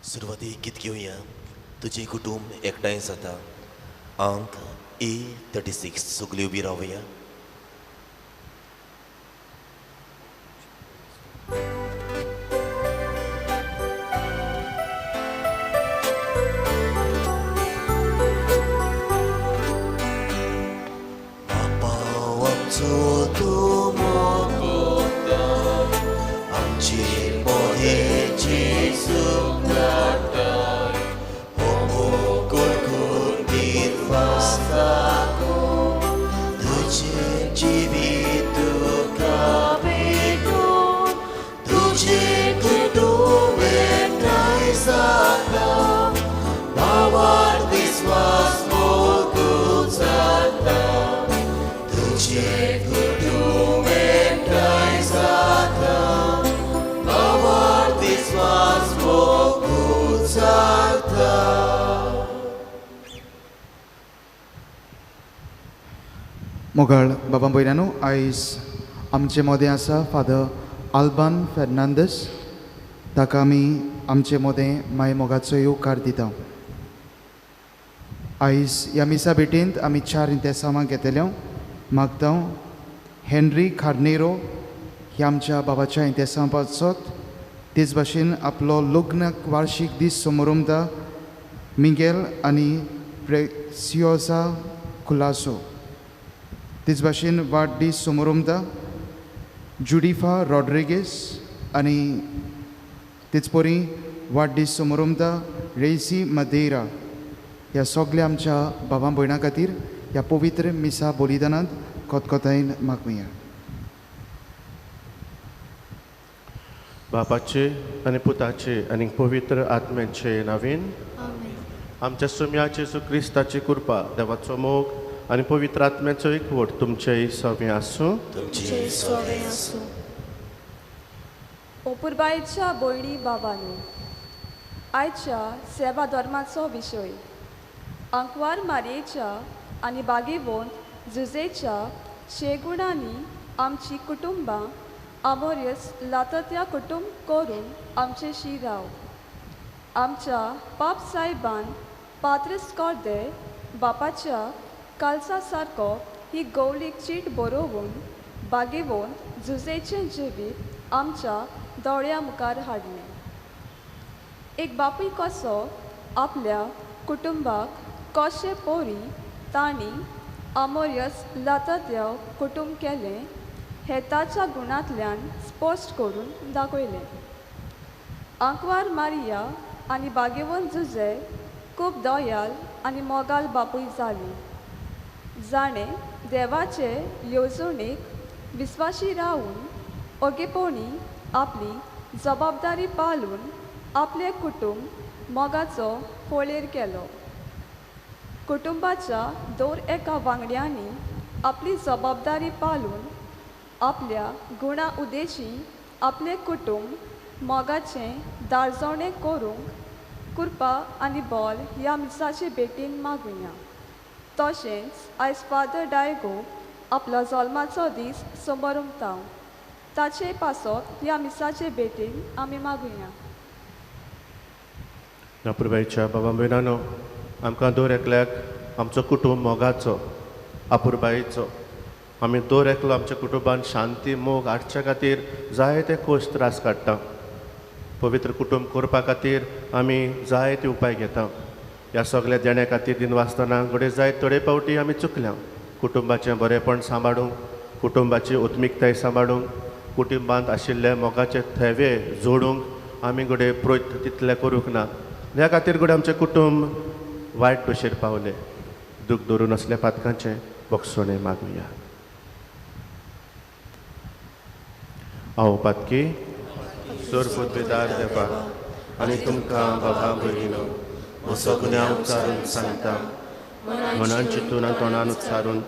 सुरवातीक गीत घेवया, तुजें कुटूंब एकठांय जाता. आंक A36. सगळीं उबी रावया. बापा आमचो तूं मोगता, आमचे मोदेचे सुखदाताय, हो मोग तुझे जिवीत तुका भेटून, तुझे कुटुंब एकठांय जाता, भावार्थ विस्वास मोगून जाता, तुझे कुटुंब एकठांय जाता, भावार्थ विस्वास मोगून जाता. मोगाळ बाबा भयणांनो, आयज आमचे मदें आसा फादर आल्बान फेर्नांदीस. ताका आमी आमचे मदें माय मोगाचो येवकार दिता. आयज ह्या मिसा भेटेंत आमी चार इंतेसांवां घेतले. मागता हेनरी कार्नेरो ह्या आमच्या बाबाच्या इंतेसांव पासत, तेच भाशेन आपलो लग्न वार्शीक दीस समोरमता मिगेल आनी प्रेसियोसा कुलासो, तेच भाशेन वाडदीस समोरमता जुडिफा रॉड्रिगीस आनी तेच परी वाडदीस समोरमता रेसी मदेरा. ह्या सगल्या आमच्या बाबा भयणां खातीर ह्या पवित्र मिसा बलिदानांत खतखतायेन मागुया. बापाचे आनी पुताचे आनी पवित्र आत्म्याचे नावीन आमच्या सुम्या जेजू क्रिस्ताची कृपा, देवाचो मोग आनी पवित्र आत्म्याचो एकवट तुमचेय सवें आसूं. तुमचे सवें आसूं. ओपुरबायेच्या भयणी बाबांनो, आयच्या सेवा धर्माचो विशय आंकवार मारयेच्या आनी बागेवंत जुजेच्या शेगुणांनी आमची कुटुंबां आमोरियस लातत्या कुटुंब करून आमचेशी राव. आमच्या पाप सायबान पात्रीस कॉर्दे बापाच्या कालसा सारको ही गवलीक चीट बरोवन बागेवंत जुजेचें जिवीत आमच्या दोळ्या मुखार हाडलें. एक बापूय कसो आपल्या कुटुंबाक कशें पोरी तांणी आमोरियस लतादेव कुटुंब केलें हें ताच्या गुणांतल्यान स्पश्ट करून दाखयलें. आंकवार मारिया आनी बागेवंत जुजे खूब दयाल आनी मोगाल बापूय जाली, जाणें देवाचे येवजणेक विस्वाशी रावून ओगेपणी आपली जबाबदारी पाळून आपलें कुटुंब मोगाचो फोळेर केलो. कुटुंबाच्या दर एका वांगड्यांनी आपली जबाबदारी पाळून आपल्या गुणा उदेशी आपलें कुटुंब मोगाचें दाळजवणें करूंक कृपा आनी बोल ह्या मिसाचे भेटीन मागुया. तशेंच आयज फादर डायगो आपलो जल्माचो दीस समोरमता, ताचे पासत ह्या मिसाचे भेटीन आमी मागुया. अपुरबायेच्या बाबा भयणांनो, आमकां दर एकल्याक आमचो कुटुंब मोगाचो, अपुरबायेचो. आमी दर एकलो आमच्या कुटुंबान शांती मोग हाडच्या खातीर जायते कश्ट त्रास काडटा. पवित्र कुटुंब करपा खातीर आमी जायते उपाय घेता. ह्या सगल्या देण्या खातीर दिनवासतना घडये जायत थोडे फावटी आमी चुकल्या. कुटुंबाचें बरेंपण सांबाळूंक, कुटुंबाची उत्मिकताय सांबाळूंक, कुटुंबांत आशिल्ले मोगाचे थेवे जोडूंक आमी घडये प्रयत्न तितले करूंक ना. ह्या खातीर घडये आमचें कुटुंब वायट भशेन पावलें. दूख धरून असल्या पातकांचें बक्षणें मागुया. हांव पातकी सोरपुतबेदार देवा आनी तुमकां बाबा भयणीनो म्हजो गुन्यांव उच्चारून सांगता, मनान चिंतून आनी तोंडान उच्चारून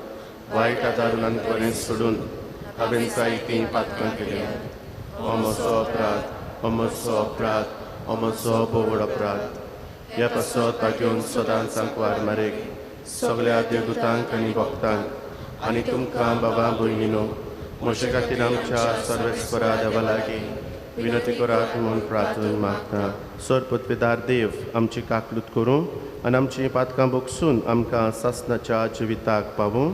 वायट आदारून आनी बरें सोडून हांवें जायतीं पातकां केल्या. हो म्हजो अपराध, हो म्हजो अपराध, हो म्हजो भोव अपराध. ह्या पासत घेवन सदांच आंकवार मारेक सगळ्या देवदूतांक आनी भक्तांक आनी तुमकां बाबा भयणीनो म्हजे खातीर आमच्या सर्वेस्परा देवा लागीं विनंती करात म्हूण प्रार्थना मागता. सरपदवेदार देव आमची काकलूत करूं आनी आमची पातकां बोगसून आमकां सासणाच्या जिविताक पावूं.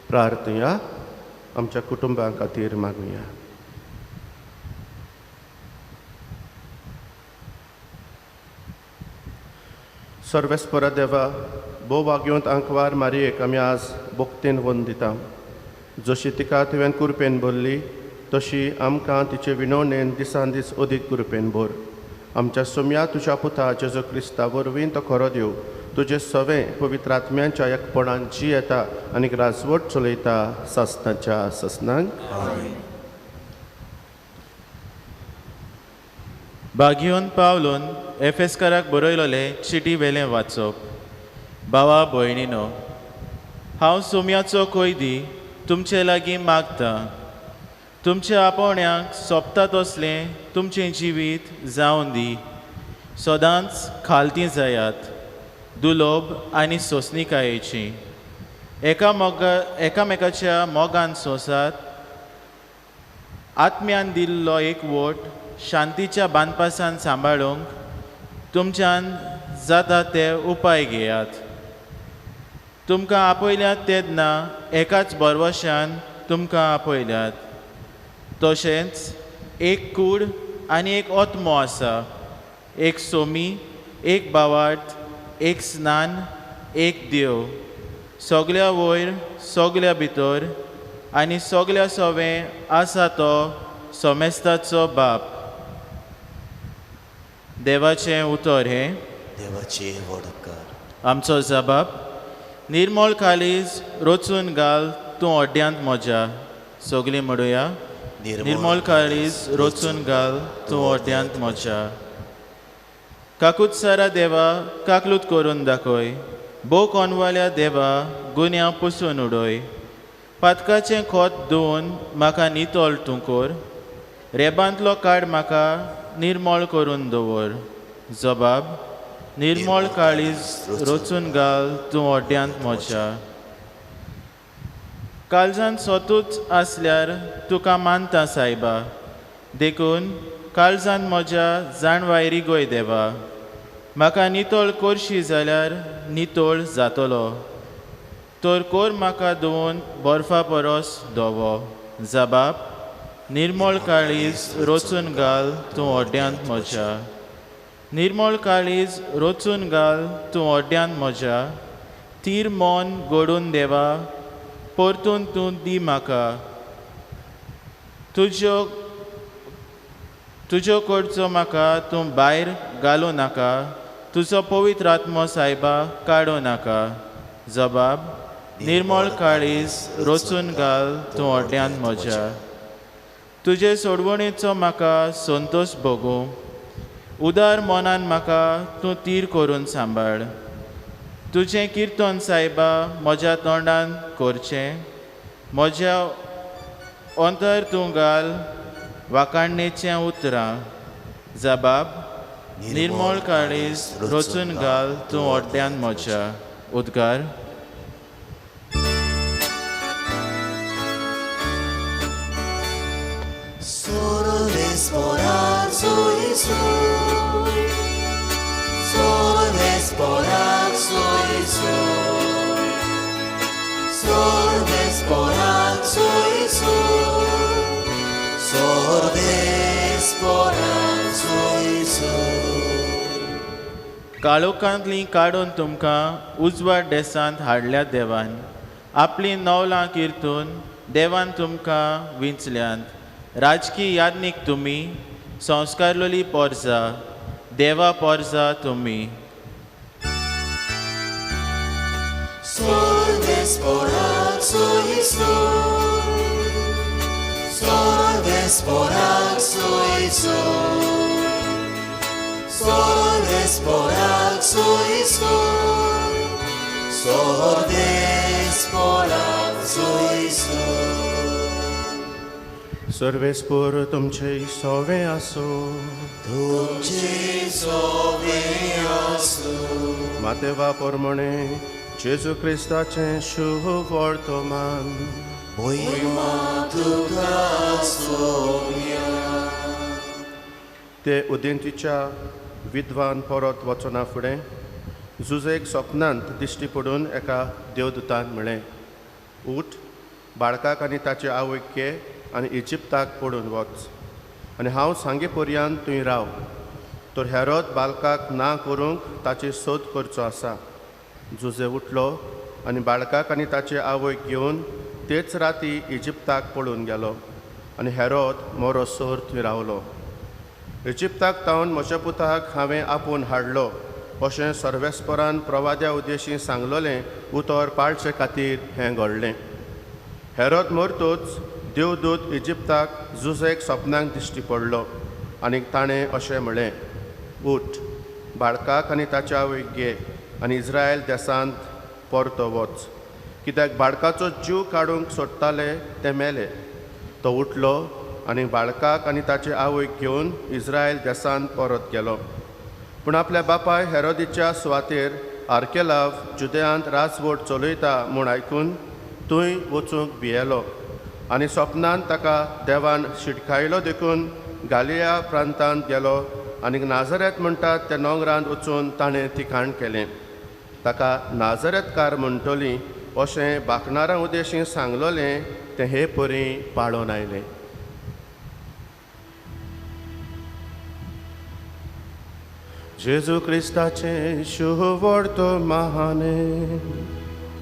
प्रार्थया आमच्या कुटुंबां खातीर मागुया. सर्वेस्परा देवा, भोव वाग्योंत आंकवार मारयेक आमी आज बोगतेन वन दिता. जशी तिका तुवें कुरपेन भरली तशी आमकां तिचे विनवणेन दिसान दीस अदीक कुरपेन भर. आमच्या सोम्या तुज्या पुता जेजू क्रिस्ता वरवीं तो खरो देव तुजे सवें पवित्र आत्म्यांच्या एकपणान जी येता आनी राजवट चलयता सासणाच्या सासणांक. बागियोन पावलून एफेस्काराक बरयलोले चिटी वेलें वाचप. भावा भयणीनो, हांव सोम्याचो कैदी तुमचे लागीं मागता, तुमच्या आपोवण्याक सोंपता तसलें तुमचें जिवीत जावन दी. सदांच खालती जायात, दुलोब आनी सोंसणिकायेची, एकामेकाच्या मोगान सोंसात. आत्म्यान दिल्लो एकवट शांतीच्या बांदपासान सांबाळूंक तुमच्यान जाता ते उपाय घेयात. तुमकां आपयल्यात तेन्ना एकाच भरवशान तुमकां आपयल्यात. तशेंच एक कूड आनी एक आत्मो आसा, एक सोमी, एक भावार्थ, एक स्नान, एक देव, सगल्या वयर, सगल्या भितर आनी सगल्या सवें आसा तो सोमेस्ताचो बाप. देवाचें उतर हें. देवाचें व्हड उपकार. आमचो जबाब निर्मळ काळीज रचून घाल तूं अड्ड्यांत म्हज्या. सगलीं म्हणुया, निर्मळ काळीज रचून घाल तूं अड्ड्यांत म्हज्या. काकुत्सारा देवा काकलूत करून दाखय, भोव कोनवाल्या देवा गुन्यांव पुसून उडय. पातकाचें खोत धुवन म्हाका नितळ तूं कर, रेबांतलो काड म्हाका निर्मळ करून दवर. जबाब निर्मळ काळीज रचून घाल तूं अड्ड्यांत म्हज्या. काळजांत स्वतूच आसल्यार तुका मानता सायबा, देखून काळजांत म्हज्या जाणवायरी गोय देवा. म्हाका नितळ करशी जाल्यार नितळ जातलो, तर कोर म्हाका धुवन बर्फा परस धवो. जबाब निर्मळ काळीज रचून घाल तूं अड्ड्यांत म्हज्या. निर्मळ काळीज रचून घाल तूं अड्ड्यांत म्हज्या. तीर मन घडून देवा परतून तूं दी म्हाका. तुज्यो कडचो म्हाका तूं भायर घालूं नाका, तुजो पवित्र आत्मो सायबा काडूं नाका. जबाब निर्मळ काळीज रचून घाल तूं अड्ड्यांत म्हज्या. तुजे सोडवणेचो म्हाका संतोश भोगूं, उदार मनान म्हाका तूं तीर करून सांबाळ. तुजें किर्तन सायबा म्हज्या तोंडान करचें, म्हज्या अंतर तूं घाल वाखाणणेचें उतरां. जबाब निर्मळ काळीज रचून घाल तूं अड्ड्यान म्हज्या. उद्गार. काळोखांतली काडून तुमकां उजवाड देसांत हाडल्या देवान. आपलीं नवलां किर्तून देवान तुमकां विंचल्यांत. राजकी याज्ञीक तुमी, संस्कारलोली पोरजा, देवा पोरजा तुमी. सर्वेस्पोर तुमचे सोवे आसो, तुमचे सोवे आसो. मातेवा पोरमणे जेजू क्रिस्ताचें शुभ वर्तमान. मोहिमा तुका सोम्या. ते उदेंतीच्या विद्वान परत वचना फुडें जुजेक सपनांत दिश्टी पडून एका देवदूतान म्हळें, उठ, बाळकाक आनी ताचे आवयक घे आनी इजिप्ताक पडून वच आनी हांव सांगे पर्यंत थंय राव. तर हेरोद बालकाक ना करूंक ताची सोद करचो आसा. जुजे उठलो आनी बाळकाक आनी ताचे आवयक घेवन तेच राती इजिप्ताक पळून गेलो आनी हेरोद मोरोसोर थंय रावलो. इजिप्ताक तावन म्हज्या पुताक हांवें आपोवन हाडलो अशें सर्वेस्परान प्रवाद्या उद्देशी सांगलोलें उतर पाळचे खातीर हें घडलें. हेरोद मरतूच देवदूत इजिप्ताक जुजेक सपनाक दिश्टी पडलो आनी ताणें अशें म्हळें, उठ, बाळकाक आनी ताच्या आवयक घे आनी इस्रायल देशांत परतो वच, कित्याक बाळकाचो जीव काडूंक सोदताले ते मेले. तो उठलो आनी बाळकाक आनी ताचे आवयक घेवन इस्रायल देशांत परत गेलो. पूण आपल्या बापाय हेरोदीच्या सुवातेर आर्केलाव जुदयांत राजवट चलयता म्हूण आयकून थंय वचूंक भियेलो आनी सपनान ताका देवान शिटकायलो देखून गालिया प्रांतांत गेलो आनी नाजरेत म्हणटात त्या नोंगरांत वचून ताणें ठिकाण केलें. ताका नाजरेतकार म्हणटली अशें बाकणारां उद्देशी सांगलोलें तें हे परी पाळोन आयलें. जेजू क्रिस्ताचें शुभ वर्तमाने.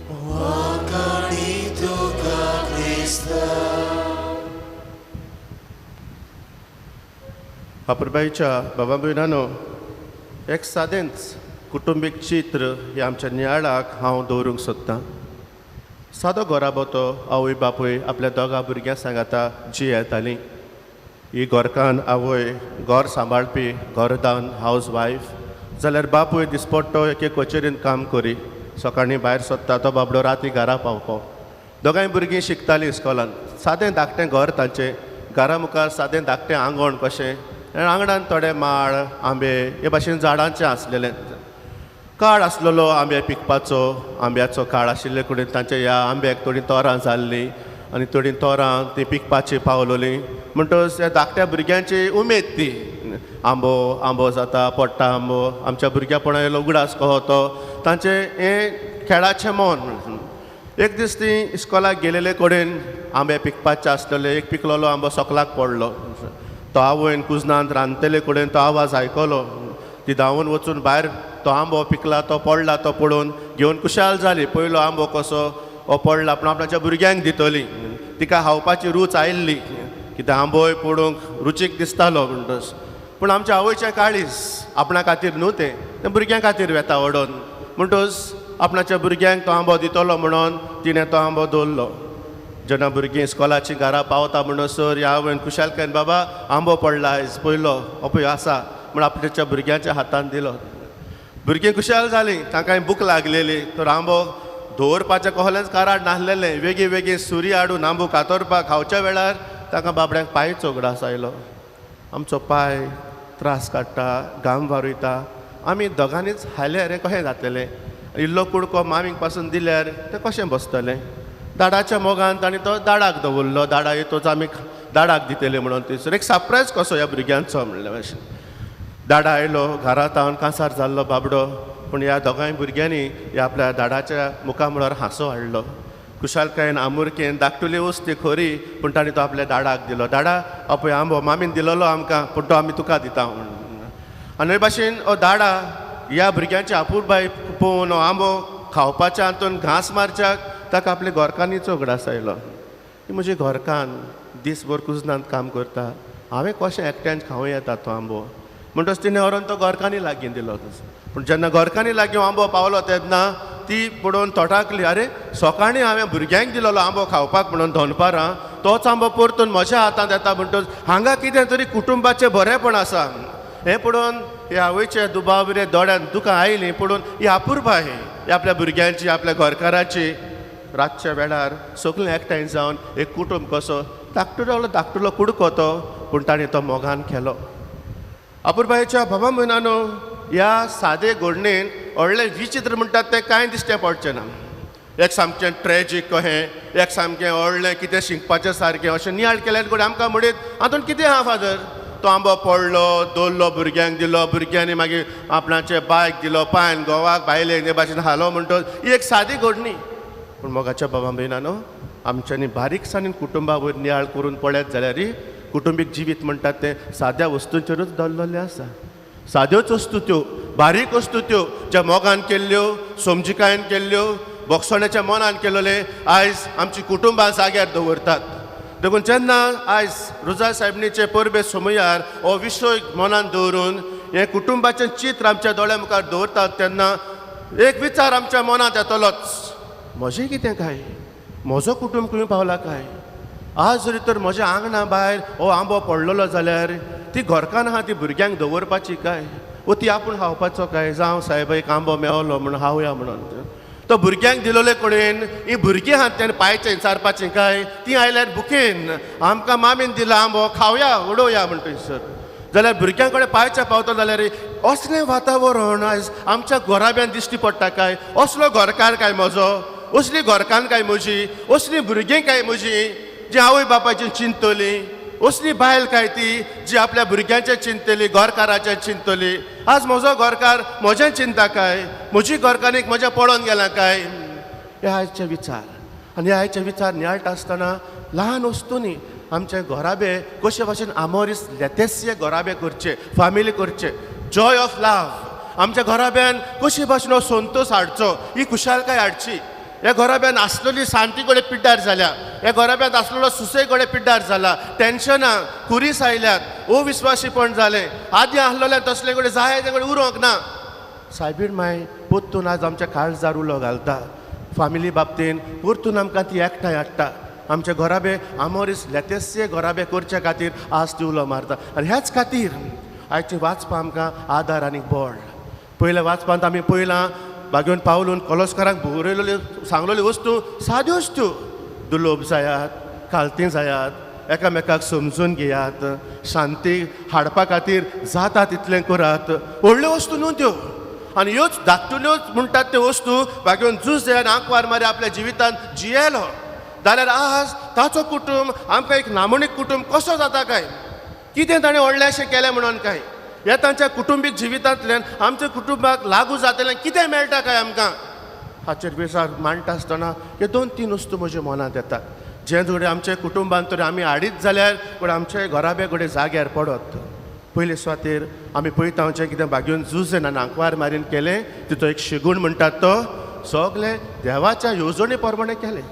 वाखाणी तुका क्रिस्ता. अपुरबायेच्या बाबा भयणांनो, एक सादेंच कुटुंबीक चित्र हें आमच्या नियाळाक हांव दवरूंक सोदतां. सादो घराबो तो आवय बापूय आपल्या दोगां भुरग्यां सांगाता जी येतालीं. ही घरकान्न आवय घर सांबाळपी घरदान हावज वायफ, जाल्यार बापूय दिसपट्टो एके कचेरींत काम करी, सकाळीं भायर सोदता तो बाबडो राती घरा पावपाव. दोगांय भुरगीं शिकतालीं इस्कॉलान. सादें धाकटें घर तांचें, घरा मुखार सादें धाकटें आंगण कशें, आंगणान थोडे माड आंबे हे भाशेन झाडांचें आसलेलें. काळ आसलेलो आंबे पिकपाचो, आंब्याचो काळ आशिल्ले कडेन तांच्या ह्या आंब्याक थोडीं तोरां जाल्लीं आनी थोडीं तोरां तीं पिकपाचीं पावलोलीं. म्हणटकच ह्या धाकट्या भुरग्यांची उमेद ती, आंबो आंबो जाता पडटा आंबो, आमच्या भुरग्यापणा येयलो उगडास कहो तो, तांचें हें खेळाचें मन. एक दीस ती इस्कॉलाक गेलेले कडेन आंबे पिकपाचे आसलेले, एक पिकलोलो आंबो सकलाक पडलो. तो आवयन कुजनांत रांदतले कडेन तो आवाज आयकलो. ती धांवून वचून भायर तो आंबो पिकला तो पडला तो पळोवन घेवन खुशाल जाली. पयलो आंबो कसो हो पडला, पूण आपणाच्या भुरग्यांक दितली. तिका खावपाची रूच आयिल्ली, कित्याक आंबोय पडूंक रुचीक दिसतालो म्हणटच. पूण आमच्या आवयचें काळीज आपणा खातीर न्हू तें, तें भुरग्यां खातीर वेता ओडोन. म्हणटच आपणाच्या भुरग्यांक तो आंबो दितलो म्हणून तिणें तो आंबो दवरलो. जेन्ना भुरगीं इस्कॉलाची घरा पावता म्हणसर ह्या आवयन खुशालकायेन बाबा आंबो पडला आयज पयलो हो पळय आसा म्हण आपल्याच्या भुरग्यांच्या हातान दिलो. भुरगीं खुशाल जालीं, तांकां भूक लागलेली. तर आंबो दवरपाचें कहलेंच काराड नासलेलें. वेगळी वेगळी सुरी हाडून आंबो कातरपाक खावच्या वेळार तांकां बाबड्यांक पांयचो उगडास आयलो. आमचो पांय त्रास काडटा, घाम वारयता, आमी दोगांनीच हाल्यार हें कशें जातलें? इल्लो कुडको मामीक पासून दिल्यार तें कशें बसतलें? दाडाच्या मोगान ताणें तो दाडाक दवरलो. दाडा येतोच आमी दाडाक दितले म्हणून थंयसर एक सरप्रायज कसो ह्या भुरग्यांचो म्हणलें भाशेन. दाडा आयलो घरांत हांव कांसार जाल्लो बाबडो, पूण ह्या दोगांय भुरग्यांनी ह्या आपल्या दाडाच्या मुखामळार हांसो हाडलो. खुशालकायेन आमुरकेन धाकटुली वस्ती खरी, पूण ताणें तो आपल्या दाडाक दिलो. दाडा हो पळय आंबो मामीन दिलोलो आमकां, पूण तो आमी तुका दिता म्हणून. आनी हे भाशेन हो दाडा ह्या भुरग्यांची आपुरबाय पळोवन हो आंबो खावपाच्या हातून घांस मारच्याक ताका आपल्या घरकान्नीचो उगडास आयलो. ही म्हजी घरकान्न दीसभर कुजनांत काम करता, हांवें कशें एकट्यान खावं येता तो आंबो. म्हणटच तिणें व्हरोन तो घरकान्नी लागीं दिलो. पूण जेन्ना घरकान्नी लागीं आंबो पावलो तेन्ना ती पळोवन तोटाकली, अरे सकाळीं हांवें भुरग्यांक दिलोलो आंबो खावपाक म्हणून दनपारां, तोच आंबो परतून म्हज्या हातांत येता. म्हणटच हांगा कितें तरी कुटुंबाचें बरेंपण आसा. हें पळोवन हे आवयचे दुबाव रे दोळ्यान दुकां आयलीं. पळोवन ही अपुरबाय ही आपल्या भुरग्यांची, आपल्या घरकाराची. रातच्या वेळार सगळें एकठांय जावन एक कुटुंब कसो धाकटुलो धाकटुलो कुडको तो, पूण ताणें तो मोगान केलो. अपुरबायेच्या बाबा म्हयन्यानो ह्या सादे घडणेन व्हडलें विचित्र म्हणटात तें कांय दिश्टें पडचें ना. एक सामकें ट्रेजीक कहें, एक सामकें व्हडलें कितें शिकपाचें सारकें अशें नियाळ केल्यार कडेन आमकां म्हणीत हातूंत कितें आहा फादर. तो आंबो पडलो, दवरलो, भुरग्यांक दिलो, भुरग्यांनी मागीर आपणाचे बायक दिलो, पांयन घोवाक बायलेक हे भाशेन हालो. म्हणटच ही एक सादी घडणी. पूण मोगाच्या बाबा भयणानो, आमच्यांनी बारीकसाणीन कुटुंबा वयर नियाळ करून पळयत जाल्यार कुटुंबीक जिवीत म्हणटात तें साद्या वस्तूंचेरूच दवरलेलें आसा. साद्योच वस्तू त्यो, बारीक वस्तू त्यो, ज्या मोगान केल्ल्यो, समजिकायेन केल्ल्यो, बोगसण्याच्या मनान केल्ले आयज आमची कुटुंबां जाग्यार दवरतात. देखून जेन्ना आयज रुजा सायबणीचे परबे समयार हो विशय मनान दवरून हें कुटुंबाचें चित्र आमच्या दोळ्या मुखार दवरतात तेन्ना एक विचार आमच्या मनांत येतलोच, म्हजें कितें काय, म्हजो कुटुंब खंय पावला काय. आज जरी तर म्हज्या आंगणा भायर हो आंबो पडलेलो जाल्यार ती घरकान्न आहा ती भुरग्यांक दवरपाची काय, वो ती आपूण खावपाचो काय. जावं सायबा एक आंबो मेवलो म्हणून खावया म्हणून तो भुरग्यांक दिलोले कडेन ही भुरगीं आहात तेणें पांयचें विचारपाचें काय, ती आयल्यार बुकेन आमकां मामीन दिला आंबो खावया उडोवया म्हणटा सर. जाल्यार भुरग्यां कडेन पांयच्या पावता जाल्यार असलें वातावरण आयज आमच्या घराब्यान दिश्टी पडटा काय. असलो घरकार काय म्हजो, असली घरकान्न काय म्हजी, असली भुरगीं काय म्हजी जी आवय बापायची चिंततली, असली बायल काय ती जी आपल्या भुरग्यांचें चिंततली, घरकाराचें चिंततली. आज म्हजो घरकार म्हजें चिंता काय, म्हजी घरकान्नीक म्हजें पळोवन गेलां काय. हे आयचे विचार. आनी हे आयचे विचार नियाळटा आसतना ल्हान वस्तूंनी आमचे घराबे कशे भाशेन आमोरीस लेतेस्य घराबे करचे, फामिली करचे, जॉय ऑफ लव आमच्या घराब्यान कशे भाशेन हो संतोश हाडचो, ही खुशालकाय हाडची. ह्या घराब्यान आसलेली शांती कडेन पिड्ड्यार जाल्या, ह्या घराब्यांत आसलेलो सुसेग कडेन पिड्ड्यार जाला, टेन्शनां खुरीस आयल्यात, अविस्वासीपण जालें, आदीं आसलेलें तसले कडेन जाय ते कडेन उरोंक ना. सायबीण माय परतून आज आमच्या काळजार उलो घालता, फामिली बाबतीन परतून आमकां ती एकठांय हाडटा. आमचे घराबे आमोरीस लेतेस्य घराबे करचे खातीर आज ती उलो मारता. आनी ह्याच खातीर आयची वाचपां आमकां आदार आनी बळ. पयल्या वाचपांत आमी पयलां बागेवन पावलून कलस्कारांक बरयलेल्यो सांगलेल्यो वस्तू साद्योच त्यो, दुलोब जायात, खालती जायात, एकामेकाक समजून घेयात, शांती हाडपा खातीर जाता तितलें करात. व्हडल्यो वस्तू न्हू त्यो. आनी ह्योच धाकटुल्योच म्हणटात त्यो वस्तू बागेवन जुझे आंकवार मारी आपल्या जिवितांत जियेलो जाल्यार आज ताचो कुटुंब आमकां एक नामणीक कुटुंब कसो जाता काय, कितें ताणें व्हडलें अशें केलें म्हणून काय, ह्या तांच्या कुटुंबीक जिवितांतल्यान आमच्या कुटुंबाक लागू जातलें कितें मेळटा काय आमकां, हाचेर विचार मांडटा आसतना हे दोन तीन वस्तू म्हज्या मनांत येतात. जें घडये आमच्या कुटुंबांत तर आमी हाडीत जाल्यार पूण आमचे घराब्या कडेन जाग्यार पडत. पयले सुवातेर आमी पळयता जें कितें बागेवन झूज आनी आंकवार मारीन केलें तितूंत एक शिगूण म्हणटात तो सगळें देवाच्या येवजणे प्रमाणें केलें.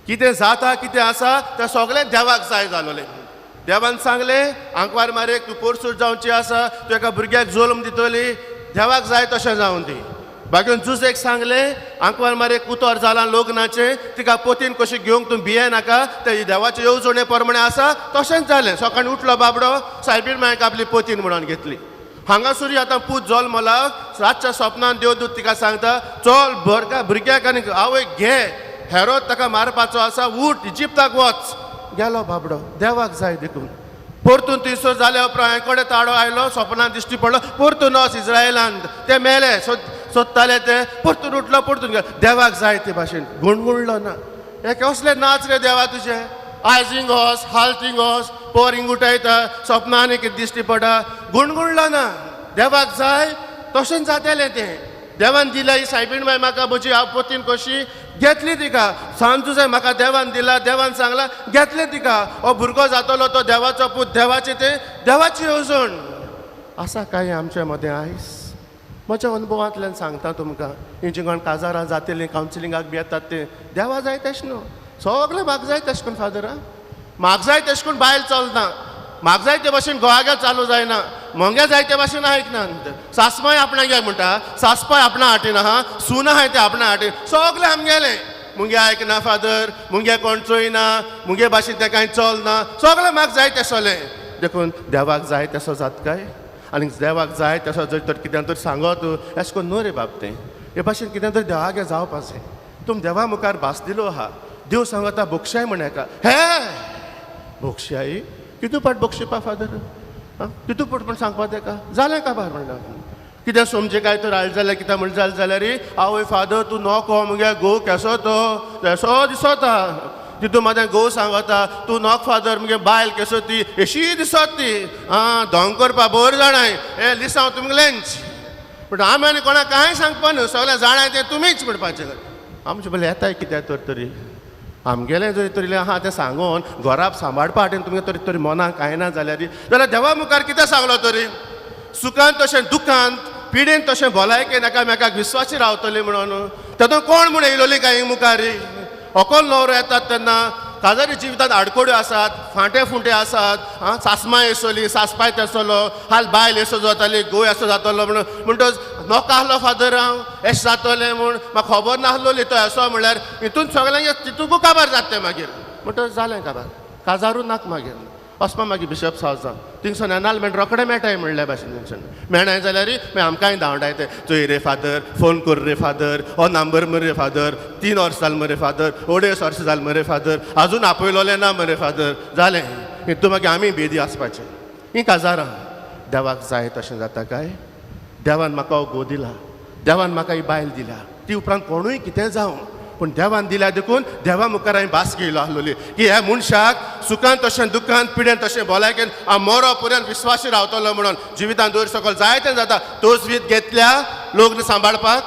कितें जाता कितें आसा तें सगळें देवाक जाय जालोलें. देवान सांगलें आंकवार मारेक तूं पोरसूर जावची आसा, तूं एका भुरग्याक जल्म दितली, देवाक जाय तशें जावन दी. बागेवन जुजेक सांगलें आंकवार मारेक उतर जालां लग्नाचें, तिका पोतीन कशी घेवंक तूं भिये नाका, तें देवाचे येवजणे प्रमाणें आसा तशेंच जालें. सकाळीं उठलो बाबडो, सायबीण मायक आपली पोतीन म्हणून घेतली. हांगासर आतां पूत जल्मला, रातच्या सपनान देवदूत तिका सांगता चल भुरग्याक आनी आवयक घे, हेरोद ताका मारपाचो आसा, उठ इजिप्ताक वच. गेलो बाबडो, देवाक जाय देखून. परतून थंयसर जाल्या उपरांत कडेन ताडो आयलो, सपनान दिश्टी पडलो, परतून वच इस्रायलांत, ते मेले सोदताले ते, परतून उठलो, परतून गेलो. देवाक जाय ते भाशेन गुणगुणलो ना. हे कसले नाच रे देवा तुजे, आयज हिंग वच, हाल थिंग वच, पोर हिंग उठयता, सपनान कितें दिश्टी पडटा, गुणगुणलो ना. देवाक जाय तशेंच जातलें तें. देवान दिला ही सायबीण माय म्हाका म्हजी हांव पोतीन कशी घेतली तिका, सांज तुजें म्हाका देवान दिला, देवान सांगला घेतलें तिका, हो भुरगो जातलो तो देवाचो पूत, देवाचें तें देवाची येवजण आसा काय आमच्या मदें आयज. म्हज्या अनुभवांतल्यान सांगता तुमकां, ही जी कोण काजारां जातलीं, कावन्सिलिंगाक बी येतात ते देवा जाय तशें न्हू, सगळें म्हाका जाय तशें करून फादर, म्हाका जाय तशें करून बायल चलना, म्हाका जाय ते भाशेन गोवागे चालू जायना, मोंगे जाय ते भाशेन आयकना, सासमाय आपणागे म्हणटा, सासपाय आपणा हाटीन आहा, सून आहाय ते आपणा हाटीन, सगळें आमगेलें. मुगे आयकना फादर, मुगे कोण चोयना, मुगे भाशेन तें कांय चलना, सगळें म्हाका जाय तसलें. देखून देवाक जाय तसो जाता काय? आनी देवाक जाय तसो जर तर कितें तर सांगत अशें करून न्हू रे बाब, तें हे भाशेन कितें तरी देवागे जावपाचें. तुम देवा मुखार भास दिलो आहा, देव सांगता बोक्षाय म्हण एका, हे बोक्षाय कितू पाट बोक्षिपा फादर, आं कितू पाट म्हण सांगपा तेका जालें काबार म्हणटा. कितें समजे काय तर हाडलें जाल्यार कितें म्हण जालें जाल्यार आवय फादर तूं नको मुगे घोव केसो तो तेसो दिसता, तितू म्हाजें घोव सांगता तूं नोक फादर मुगे बायल केसो ती एशी दिसत ती, आं धोंग करपा बोर जाणाय, हे लिसांव तुमगेलेंच. पूण आमी आनी कोणाक कांय सांगपा न्हू, सगळें जाणाय तें तुमीच म्हणपाचें. आमचें भले येताय कित्याक तर तरी आमगेलें जरी तरी आहा तें सांगून घराप सांबाळपा हाडून तुमगें तरी तरी मनाक कांय ना जाल्यार जाल्यार देवा मुखार कितें सांगलो तरी सुखान तशें दुखांत पिडेन तशें भलायकेन एकामेकाक विस्वासी रावतली म्हणून. तातूंत कोण म्हूण येयलोली काय मुखार अकोल न्हवरो येतात तेन्ना काजारी जिवितांत आडकोड्यो आसात, फांटे फुंटे आसात, आं सासमां येसोली, सासपाय तेसलो, हाल बायल येसो जाताली, घोव येसो जातलो म्हणून. म्हणटच नोका आहलो फादर हांव येशें जातलें म्हूण म्हाका खबर नासलोली तो येसो म्हणल्यार हितून सगळ्यांक तितूकू काबार जाता तें मागीर. म्हणटच जालें काबार, काजारूच नाका मागीर वचपा मागीर बिशप सावजां थिंगसून एनालमेंट रोखडें मेळटाय म्हणल्या भाशेन थिंगसून मेळनाय जाल्यार मागीर आमकांय धांवडायते, चोय रे फादर फोन कर रे फादर, हो नंबर मरे फादर, 3 वर्सां जाल मरे फादर, 2.5 वर्सां जाल मरे फादर, आजून आपयलोलें ना मरे फादर, जालें हितून मागीर आमी बेदी आसपाचें. हीं काजारां देवाक जाय तशें जाता काय? देवान म्हाका हो घोव दिला, देवान म्हाका ही बायल दिल्या, ती उपरांत कोणूय कितें जावं पूण देवान दिल्या देखून देवा मुखार हांवें भास घेयलो आहलोली की ह्या मनशाक सुखान तशें दुखान पिडेन तशें भलायकेन हांव मरो पर्यंत विस्वासी रावतलो म्हणून. जिवितान दवर सकल जायतें जाता, तोच वीत घेतल्या लग्न सांबाळपाक,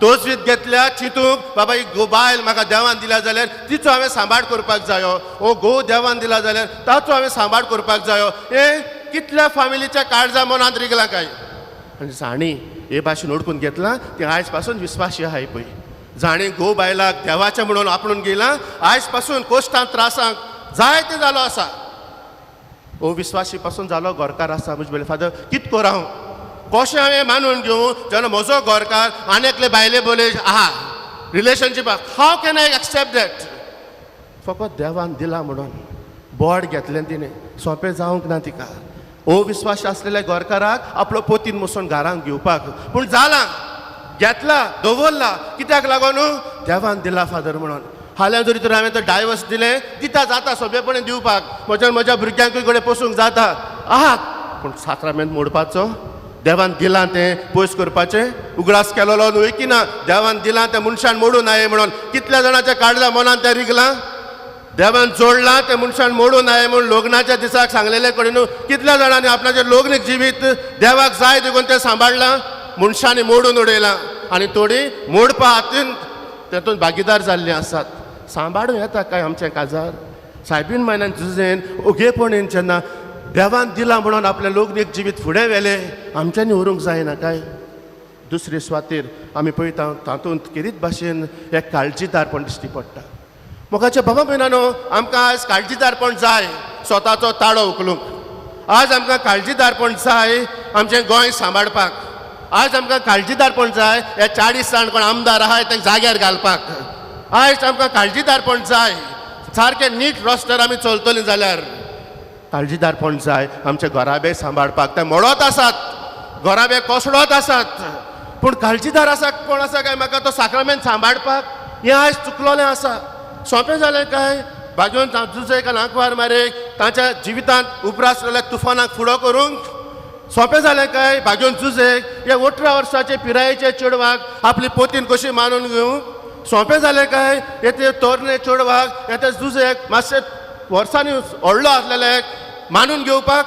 तोच वीत घेतल्या चिंतूंक बाबा ही गो बायल म्हाका देवान दिल्या जाल्यार तिचो हांवें सांबाळ करपाक जायो, हो घोव देवान दिला जाल्यार ताचो हांवें सांबाळ करपाक जायो. हें कितल्या फामिलीच्या काळजा मनांत रिगलां काय? आनी जाणी हे भाशेन ओडकून घेतलां तें आयज पासून विस्वासी आहाय पळय, जाणी घोव बायलाक देवाचें म्हणून आपणून गेलां, आयज पासून कोश्टांत त्रासांक जायते जालो आसा, हो विस्वासी पासून जालो घरकार आसा. म्हजे बरे फादर कित कोर हांव कशें हांवें मानून घेवं जेन्ना म्हजो घरकार आनी एकले बायले बोले आहा relationship, how can I accept that? फकत देवान दिला म्हणून बोड घेतलें तिणें, सोंपें जावंक ना तिका. हो विस्वास आसलेल्या घरकाराक आपलो पोतीन मसून घरांक घेवपाक, पूण जालां घेतला दवरला कित्याक लागून? देवान दिला फादर म्हणून. फाल्यां जरी तर हांवें तर डायवर्स दिलें दिता जाता सोंपेपणी दिवपाक, म्हज्यान म्हज्या भुरग्यांकूय कडेन पोसूंक जाता आहात, पूण साक्रामेंत मोडपाचो देवान दिलां तें पयस करपाचें उगडास केलोलो न्हय की ना, देवान दिलां तें मनशान मोडूं नये म्हणून. कितल्या जाणाच्या काडल्या मनान तें रिगलां, देवान जोडलां तें मनशान मोडूं नये म्हूण लग्नाच्या दिसाक सांगलेले कडेन कितल्या जाणांनी आपणाचें लग्न जिवीत देवाक जाय देखून तें सांबाळ्ळां, मनशांनी मोडून उडयलां आनी थोडीं मोडपा हातीन तेतून भागीदार जाल्लीं आसात. सांबाळूं येता काय आमचें काजार? सायबीन म्हयन्यान जुजेन ओगेपणेन जेन्ना देवान दिलां म्हणून आपलें लग्नीक जिवीत फुडें व्हेलें, आमच्यांनी उरूंक जायना काय? दुसरे सुवातेर आमी पळयता तातूंत खेरीत भाशेन एक काळजीदारपण दिश्टी पडटा. मोगाच्या बाबा भयणानो, आमकां आयज काळजीदारपण जाय स्वताचो ताळो उखलूंक, आज आमकां काळजीदारपण जाय आमचें गोंय सांबाळपाक, आज आमकां काळजीदारपण जाय हे 40 जाण कोण आमदार आहाय तांकां जाग्यार घालपाक, आयज आमकां काळजीदारपण जाय सारकें नीट रोस्टर आमी चलतलीं जाल्यार काळजीदारपण जाय आमचे घराबे सांबाळपाक. ते मोडत आसात, घराबे कोसळत आसात, पूण काळजीदार आसा कोण आसा काय म्हाका तो साक्रामेंत सांबाळपाक? हें आयज चुकलोलें आसा. सोंपें जालें काय बाजून जुजे आंकवार मारे तांच्या जिवितांत उप्रासलेल्या तुफानाक फुडो करूंक सोंपें जालें काय? बाजून जुजेक ह्या 18 वर्साचे पिरायेच्या चेडवाक आपली पोतीन कशी मानून घेवंक सोंपें जालें काय? हे ते तरणे चेडवाक हे ते जुजेक मातशे वर्सांनी व्हडलो आसलेले मानून घेवपाक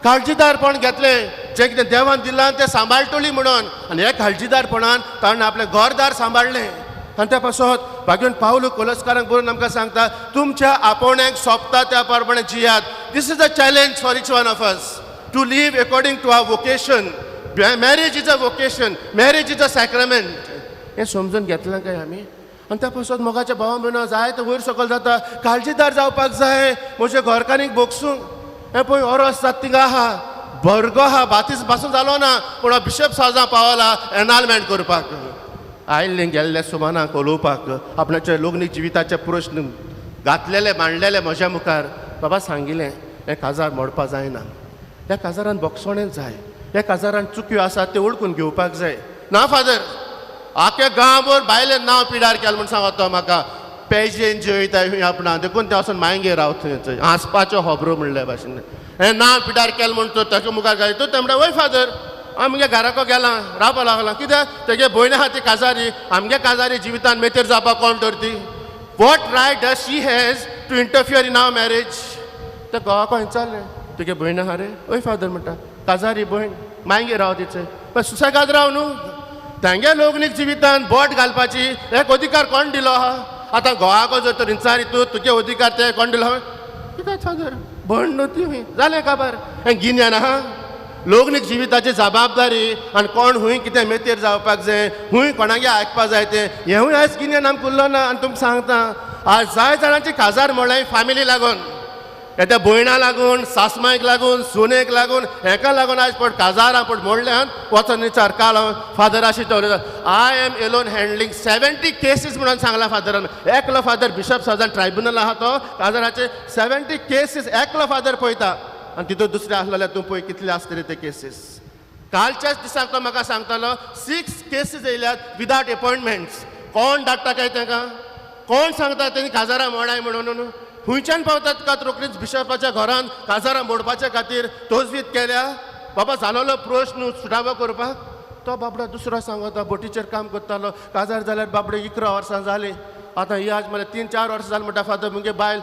काळजीदारपण घेतलें, जें कितें देवान दिलां तें सांबाळटली म्हणून. आनी ह्या काळजीदारपणान ताणें आपलें घरदार सांबाळ्ळें. आनी त्या पासत भाग्योन पावलू कोलस्कारांक बरोवन आमकां सांगता, तुमच्या आपोवण्याक सोंपता त्या प्रमाणे जियात. This is a challenge for each one of us to live according to our vocation. Marriage is a vocation, marriage is a sacrament. हें समजून घेतलें काय आमी? आनी त्या पासत मोगाच्या भावा भयणा जाय ते वयर सकयल जाता. काळजीदार जावपाक जाय म्हज्या घरकान्नीक भोगसूंक. हें पळय ओरोस जात थिंगा आहा, भरगो आहा, बातीस पासून जालो ना पूण बिशप सावजा पावला एनॉलमेंट करपाक. आयिल्लें गेल्ले सुमानाक उलोवपाक आपणाच्या लग्नीक जिविताचे प्रश्न घातलेले मांडलेले म्हज्या मुखार. बाबा सांगिल्लें हें काजार मोडपा जायना, ह्या काजारान बोगसोणें जाय, ह्या काजारान चुक्यो आसात त्यो वळखून घेवपाक जाय. ना फादर, आख्या गांवभर बायले नांव पिडार केलें म्हूण सांगता तो म्हाका. पेजेन जेवयता खंय आपणा, देखून तें वचून मांयगेर रावता थंय हांसपाच्यो खबरो म्हणल्या भाशेन. हें नांव पिडार केलें म्हूण तो ताच्या मुखार घालता. तें म्हणटा वय फादर आमगे घराको गेलां रावपा लागलां, कित्याक तेगे भयण आहा ती काजारी, आमगे काजारी जिवितान मेतेर जावपाक कोण तर ती. What right does she has to interfere in our marriage? ते घोवाक विचारलें तुगे भयण आहा रे? हय फादर म्हणटा, काजारी भयण मांयगेर राव तिचे, पण सुसेगाद राव न्हू. तांगे लग्नीक जिवितान बोट घालपाची एक अधिकार कोण दिलो आहा? आतां घोवाको जर तर विचारी तूं तुगे अधिकार ते कोण दिलो? कित्याक फादर भयण न्हू ती, जालें काबार. हें गिन्यान आहा लग्नीक जिविताची जबाबदारी आनी कोण हुंय कितें मेतेर जावपाक जाय, हुंय कोणागे आयकपाक जाय तें हेंवूय आयज गिन्यान आमकां उरलो ना. आनी तुमकां सांगता आज जाय जाणांची काजार म्हणल्यार फामिली लागून, त्या भयणा लागून, सासमायक लागून, सुनेक लागून, हेका लागून आयज पट काजारां पट मोडल्यान. वचोन विचार काल हांव फादराशी उलयता, I am alone handling 70 cases म्हणून सांगलां फादरान. एकलो फादर बिशप साजान ट्रायब्युनल आहा तो काजाराचे 70 केसीस एकलो फादर पळयता आनी तितून दुसरे आसलेले तूं पळय कितले आसतले ते केसीस. कालच्याच दिसाक तो म्हाका सांगतालो 6 केसीस येयल्यात विदावट एपॉयंटमेंट्स. कोण धाडटा काय तांकां? कोण सांगता तेणी काजारां मोडाय म्हणून? खंयच्यान पावतात का रोखडीच बिशपाच्या घरान काजारां मोडपाच्या खातीर तोजवीत केल्या? बाबा जालोलो प्रश्न सुटावो करपाक तो बाबडो दुसरो सांगता बोटीचेर काम करतालो, काजार जाल्यार बाबडे 11 वर्सां जालीं, आतां ही आज म्हणल्यार 3-4 वर्सां जालीं म्हणटा फादर मुगे बायल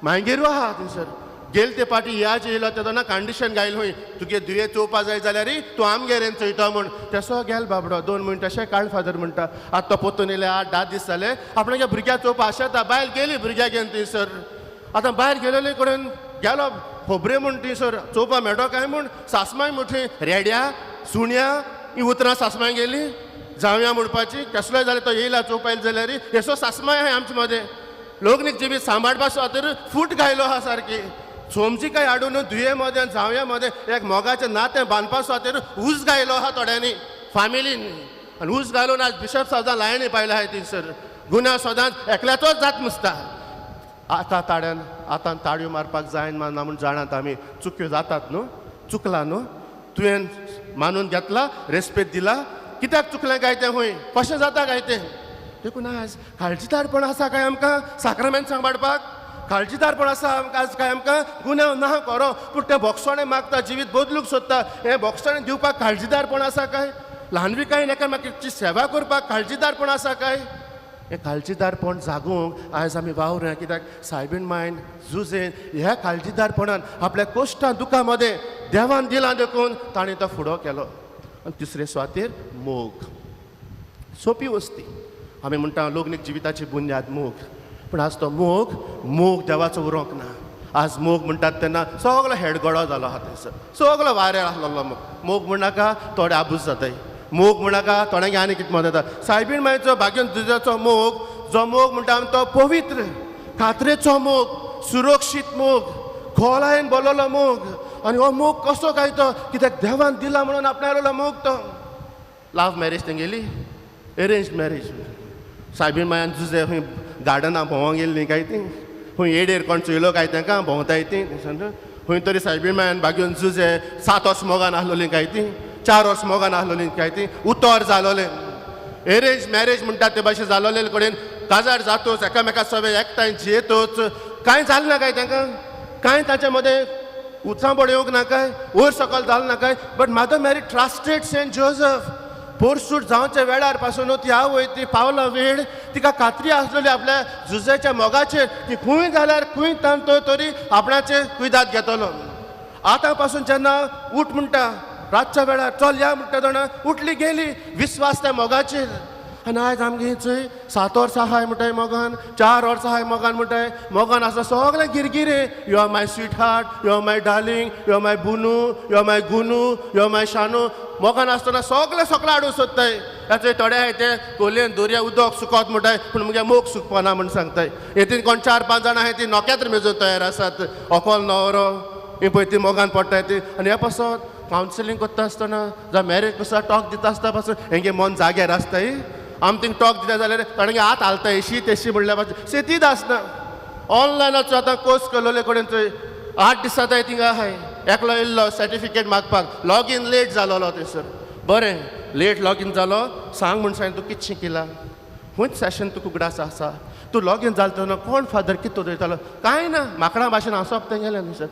मागीर आहा थंयसर. गेल ते पाटी ह्याच येयलो तेन्ना कंडिशन घायल खंय तुगे दुयें चोवपा जाय जाल्यार तूं आमगेर येवन चोयता म्हूण. तसो गेल बाबडो 2 म्हयने तशें काड फादर म्हणटा. आतां तो पोतून येयले 8-10 दीस जाले आपणागे भुरग्याक चोवपा आशेता, बायल गेली भुरग्याक घेवन थंयसर. आतां बायल गेलेले कडेन गेलो खबरे म्हूण थंयसर चोवपा मेळटो काय म्हूण. सासमाय मोठी रेड्या सुण्या ही उतरां सासमाय गेली जावया म्हणपाची. कसलोय जाल्यार तो येयला चोवपा येयलो जाल्यार हेसो सासमाय आहाय आमचे मदें. लग्नीक जिवीत सांबाळपा खातीर फूट घायलो आहा सारकी. सोमची काय हाडून दुये मदें आनी जावया मदें एक मोगाचें नातें बांदपा खातीर ऊस घायलो आहा थोड्यांनी फामिलीन. आनी ऊस घालून आज बिशप सदां लायनी पायला आहाय थंयसर. गुन्यांव सदांच एकल्याचोच जात मुसता. आतां ताड्यान आतां ताळयो मारपाक जायना ना म्हूण जाणात आमी, चुक्यो जातात न्हू, चुकला न्हू, तुवें मानून घेतला, रेस्पेद दिला, कित्याक चुकलें काय तें खंय कशें जाता काय तें. देखून आज काळजीदारपण आसा काय आमकां साक्रामेंत सांबाळपाक? काळजीदारपण आसा आज काय आमकां? गुन्यांव ना करो पूण तें बोगसोणें मागता, जिवीत बदलूंक सोदता, हें बोगसोणें दिवपाक काळजीदारपण आसा काय? ल्हानविकायेन एकामेकाची सेवा करपाक काळजीदारपण आसा काय? हें काळजीदारपण जागोवंक आयज आमी वावरुया. कित्याक सायबीण मायन जुजेन ह्या काळजीदारपणान आपल्या कोश्टां दुखां मदें देवान दिलां देखून ताणें तो फुडो केलो. आनी तिसरे सुवातेर मोग. सोंपी वस्ती आमी म्हणटा लग्नीक जिविताची बुन्याद मोग, पूण आज तो मोग मोग देवाचो उरोंक ना. आज मोग म्हणटात तेन्ना सगलो हेडगडो जालो आहा थंयसर, सगलो वाऱ्यार आसलेलो मोग. मोग म्हणनाका थोडे आबूज जाताय, मोग म्हणनाका थोड्यांक आनी कितें मदत जाता. सायबीण मायचो भाग्योन दुजाचो मोग, जो मोग म्हणटा आमी तो पवित्र खात्रेचो मोग, सुरक्षीत मोग, खोलायेन बोललो मोग. आनी हो मोग कसो काय तो कित्याक देवान दिला म्हणून आपणायलो मोग तो. लव मॅरेज तेंगेली एरेंज मॅरेज. सायबीण मायान जुजे खंय गार्डनां भोंवंक गेल्लीं काय ती, खंय एडेर कोण चोयलो काय तांकां भोंवताय ती, खंय तरी सायबीण मायान भाग्योन जुजे 7 वर्स मोगान आसलोलीं काय ती, 4 वर्स मोगान आसलोलीं काय ती, उतर जालोलें. एरेंज मॅरेज म्हणटात ते भाशेन जालोले कडेन काजार जातोच एकामेका सगळे एकठांय जियेतोच कांय जालें ना काय तांकां, कांय ताच्या मदें उचांबळ येवंक ना काय, वयर सकयल जालें ना काय. But Mother Mary trusted Saint Joseph. पोरसूट जावच्या वेळार पासून ती आवय ती पावला वेळ तिका खात्री आसलेली आपल्या जुजेच्या मोगाचेर की खंय जाल्यार खंय तांतो तरी आपणाचे कुयदाद घेतलो. आतां पासून जेन्ना उठ म्हणटा रातच्या वेळार चल या म्हणटा तेन्ना उठली गेली विस्वास त्या मोगाचेर. आनी आयज आमगे चोय 7 वर्सां आहाय म्हणटाय मोगान, 4 वर्सां आहाय मोगान म्हणटाय, मोगान आसा सगळें गिरगिरे. You are my sweetheart, you are my darling, you are my बुनू, you are my Gunu, you are my Shanu. मोगान आसतना सगळें सगळें हाडूंक सोदताय. हेचोय थोडे आहाय ते कोलयेन दर्या उदक सुकोत म्हणटाय पूण मुगे मोग सुकपाना म्हूण सांगताय. हेतीन कोण 4-5 जाणां आहाय ती नोक्यात्र मेजून तयार आसात. ओकोल न्हवरो ही पळय ती मोगान पडटाय ती. आनी हे पासत कावन्सिलींग करता आसतना जावं मॅरेज पासत टॉक दिता आसता पासून हेंगे मन जाग्यार आसताय. आम थिंग टॉक दिता जाल्यार ताणें हात हालता एशी तेशी म्हणल्यार पासून सेतीद आसना. ऑनलायनाचो आतां कोर्स केलोले कडेन थंय 8 दिसां आतां थिंगा आहाय. एकलो येयल्लो सर्टिफिकेट मागपाक, लॉगीन लेट जालोलो थंयसर. बरें लेट लॉगीन जालो, सांग म्हूण सांग तूं कितें शिकिला, खंयच सेशन तुका उगडास आसा, तूं लॉगीन जालो तेन्ना कोण फादर कितें उलयतालो, कांय ना माकडां भाशेन हांसप तें गेलें न्ही सर.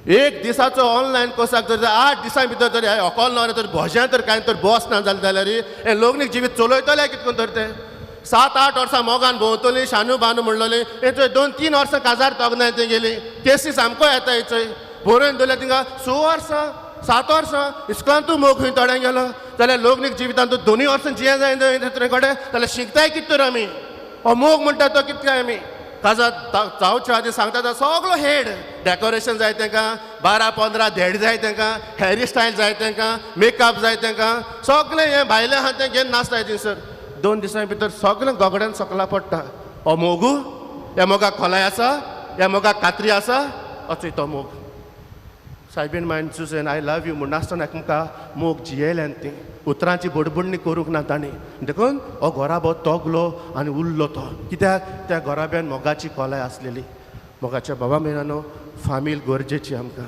एक दिसाचो ऑनलायन कोर्साक जर 8 दिसां भितर जर अकल ना तर भोज्यां तर कांय तर बस ना जालें जाल्यार हें लग्नीक जिवीत चलयतलें कितें करून तर तें 7-8 वर्सां मोगान भोंवतलीं शानू बानू म्हणलोलीं हें 2-3 वर्सां काजार तोगनाय तें गेलीं केसी सामको येता हेचोय बरोवन दवरल्या थिंगा 6 वर्सां 7 वर्सां इस्कुलांतूय मोग खंय थोड्यांक गेलो जाल्यार लग्नीक जिवितांत तूं 2 वर्सां जिये जाय कडेन जाल्यार शिकताय कितें तर आमी हो मोग म्हणटा तो कितें काय आमी काजार जावच्या आदी सांगता सगलो हेड डेकोरेशन जाय तांकां 12-15 धेड जाय तांकां हेअर स्टायल जाय तांकां मेकअप जाय तांकां सगळें हें भायलें आहा तें घेवन नाचताय थंयसर 2 दिसां भितर सगळें गोगड्यान सकला पडटा. हो मोगू ह्या मोगाक खोलाय आसा, ह्या मोगाक कात्री आसा, असो तो मोग. Soybean mine Sushen I love you म्हूण नासतना एकमेका मोग जियेल्यान ती उतरांची बडबडणी करूंक ना तांणी. देखून हो घराबो तोगलो आनी उरलो तो कित्याक त्या घराब्यान मोगाची खोलाय आसलेली. मोगाच्या बाबा भयणानो फामील गरजेची आमकां.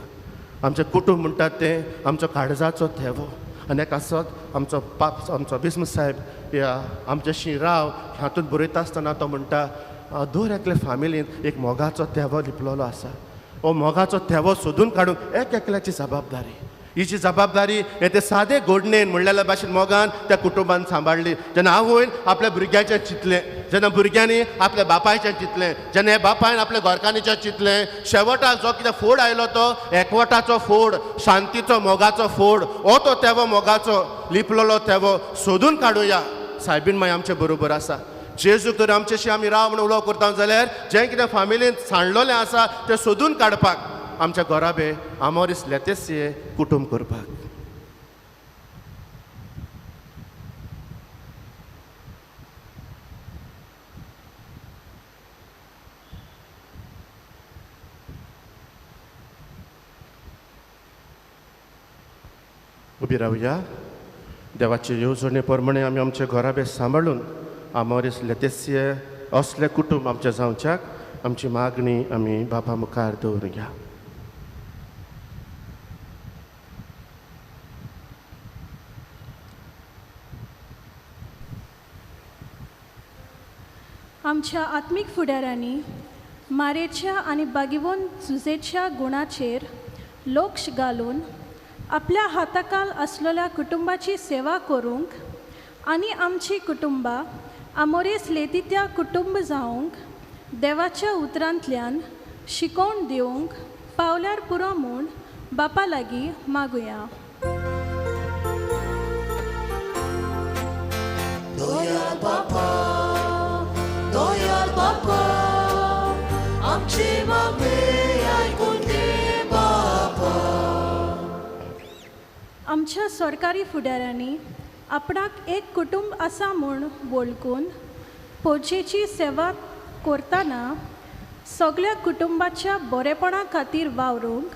आमचें कुटूंब म्हणटात तें आमचो काळजाचो थेवो. आनी एक आसत आमचो पाप आमचो बिस्म साहेब ह्या आमचे शिराव हातूंत बरयता आसतना तो म्हणटा दर एकले फामिलींत एक मोगाचो थेवो लिपलेलो आसा. हो मोगाचो थेवो सोदून काडूंक एक एकल्याची जबाबदारी. ही जी जबाबदारी हे ते सादे घडणेन म्हणलेल्या भाशेन मोगान त्या कुटुंबान सांबाळ्ळी. जेन्ना आवयन आपल्या भुरग्याचें चिंतलें, जेन्ना भुरग्यांनी आपल्या बापायचें चिंतलें, जेन्ना हे बापायन आपल्या घरकान्नीचें चिंतलें, शेवटाक जो कितें फोड आयलो तो एकवटाचो फोड, शांतीचो मोगाचो फोड, हो तो तेवो मोगाचो लिपलेलो तेवो सोदून काडुया. सायबीन माय आमचे बरोबर आसा. जेजू तर आमच्याशी आमी राव म्हणून उलोवप करता जाल्यार जें कितें फामिलीन सांडलेलें आसा तें सोदून काडपाक आमच्या घराबे आमोरीस लेतेसिये कुटूंब करपाक. उबी रावया. देवाचे येवजणे प्रमाणे आमी आमचे घराबे सांबाळून आमोरीस लेतेसिये असलें कुटूंब आमच्या जावच्याक आमची मागणी आमी बाबा मुखार दवरुया. आमच्या आत्मीक फुडाऱ्यांनी मारेच्या आनी बागिवोन जुजेच्या गुणाचेर लक्ष घालून आपल्या हाताकाल आसलेल्या कुटुंबाची सेवा करूंक आनी आमची कुटुंबां आमोरेस लेतित्या कुटुंब जावंक देवाच्या उतरांतल्यान शिकोवन दिवंक पावल्यार पुरो म्हूण बापा लागीं मागुया. दयाळ बापा, दयाळ बापा, आमची मागणी आयकून घे बापा. आमच्या सरकारी फुडाऱ्यांनी आपणाक एक कुटुंब आसा म्हूण वळखून पोरचेची सेवा करतना सगळ्या कुटुंबाच्या बरेपणा खातीर वावरूंक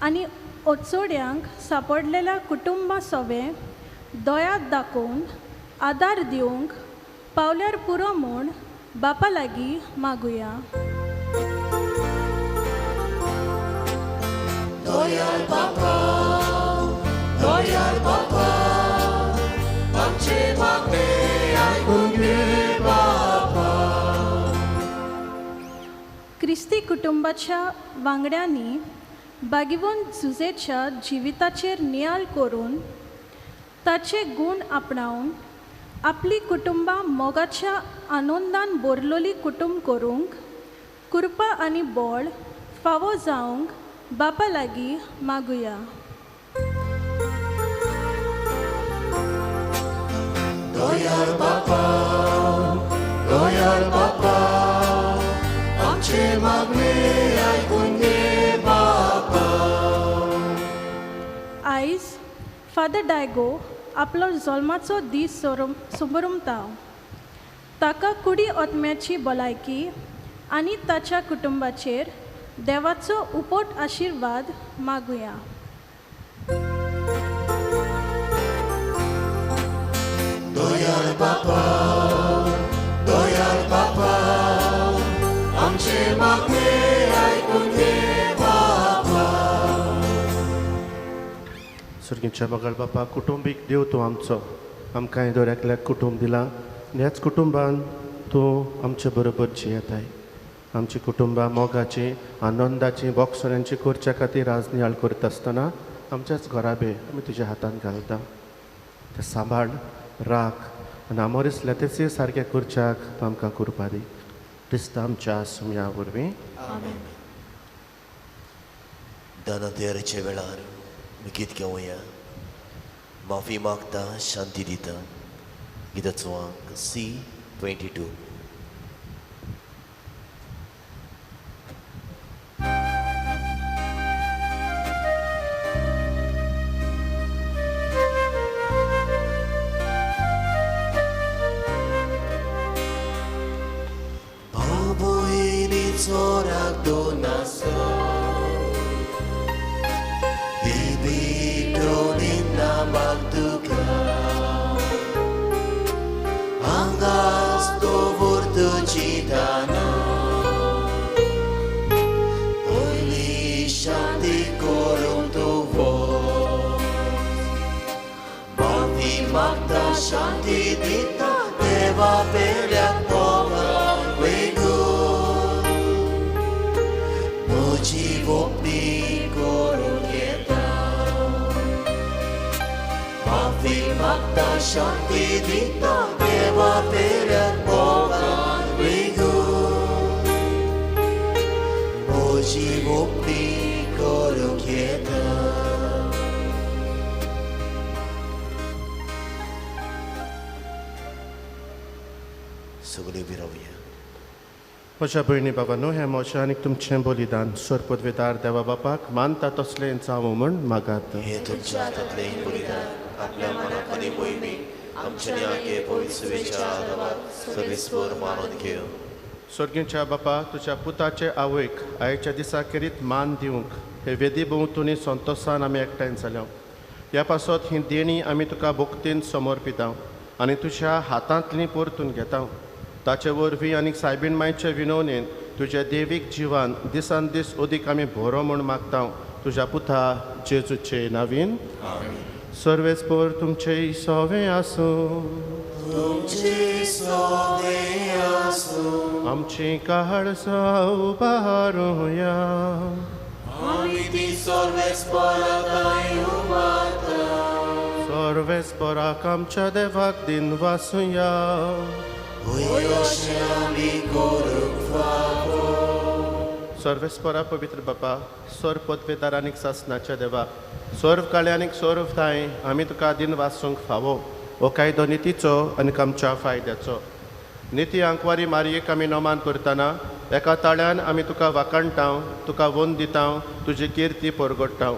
आनी ओचोड्यांक सापडलेल्या कुटुंबा सवें दया दाखोवन आदार दिवंक पावल्यार पुरो म्हूण बापा लागीं मागुया. दयाळ बापा, दयाळ बापा, आमचे मागणे आयकून घे बापा. क्रिस्ती कुटुंबाच्या वांगड्यांनी बागिवोन जुजेच्या जिविताचेर नियाळ करून ताचे गूण आपणावन आपली कुटुंबां मोगाच्या आनंदान भरलोली कुटुंब करूंक कृपा आनी बळ फावो जावंक बापा लागीं मागुया. दयाळ बापा, दयाळ बापा, आमचे मागणे आयकून घे बापा. आयज फादर डायगो आपलो जल्माचो दीस समरमता. ताका कुडी आत्म्याची भलायकी आनी ताच्या कुटुंबाचेर देवाचो उपोट आशिर्वाद मागुया. दयाळ बापा, दयाळ बापा, आमचे मागणे आयकून घे बापा. सर्गीच्या बगल बापा, कुटुंबीक देव तूं आमचो, आमकां दर एकल्याक कुटुंब दिलां. ह्याच कुटुंबान तूं आमचे बरोबर जियेताय. आमची कुटुंबां मोगाची, आनंदाची, बोगसण्यांची करच्या खातीर आज नियाळ करता आसतना आमच्याच घराबे आमी तुज्या हातान घालता. ते सांबाळ, राख आनी आमोरीस लेतेसी सारकें करच्याक तूं आमकां कृपा दी. क्रिस्त आमच्या सुमया वरवीं. दाना तयारीच्या वेळार आमी गीत घेवया. माफी मागता शांती दिता. गिताचो अंक C22. शांती दिता देवा पेल्याक मोगान वेगून म्हजी वोपणी करूंक येता. माफी मागता शांती दिता देवा पेल्याक मोगान वेगून म्हजी वोपणी करूंक येता. सगळे विरावया. म्हज्या भयणी बाबानो, हें म्हजें आनी तुमचें बलिदान सरपदवेदार देवा बापाक मानता तसलें जावं म्हूण मागात. हें तुमच्या हातांतलें बलिदान आपल्या मनाक आनी मोहिमेक आमच्या न्याके पवित्र आदाराक सर्वेस्पर मानून घेवं. सर्गीच्या बापा, तुज्या पुताचे आवयक आयच्या दिसा खेरीत मान दिवंक हे वेदी भोंवतणी संतोसान आमी एकठांय जाल्या. ह्या पासत ही देणी आमी तुका भक्तीन समर्पिता आनी तुज्या हातांतली परतून घेता. ताचे वरवीं आनी सायबीण मायचे विनवणेन तुज्या देवीक जिवान दिसान दीस अदीक आमी भरो म्हूण मागता. तुज्या पुता जेजूचे नावीन. सर्वेस्पर तुमचे सवे आसूं. आमची काळजां उबारुया. सर्वेस्पराक आमच्या देवाक दिन वासुया. सर्वेस्परा पवित्र बापा, सर्व पदवेदार आनीक सासनाच्या देवा, सर्व काळे आनीक सर्व ठांय आमी तुका दिन वासूंक फावो. हो कायदो नितीचो आनी आमच्या फायद्याचो. निती आंकवारी मारयेक आमी नमान करतना एका ताळ्यान आमी तुका वाखाणटाव, तुका वंद दिताव, तुजी किर्ती परगडटाव.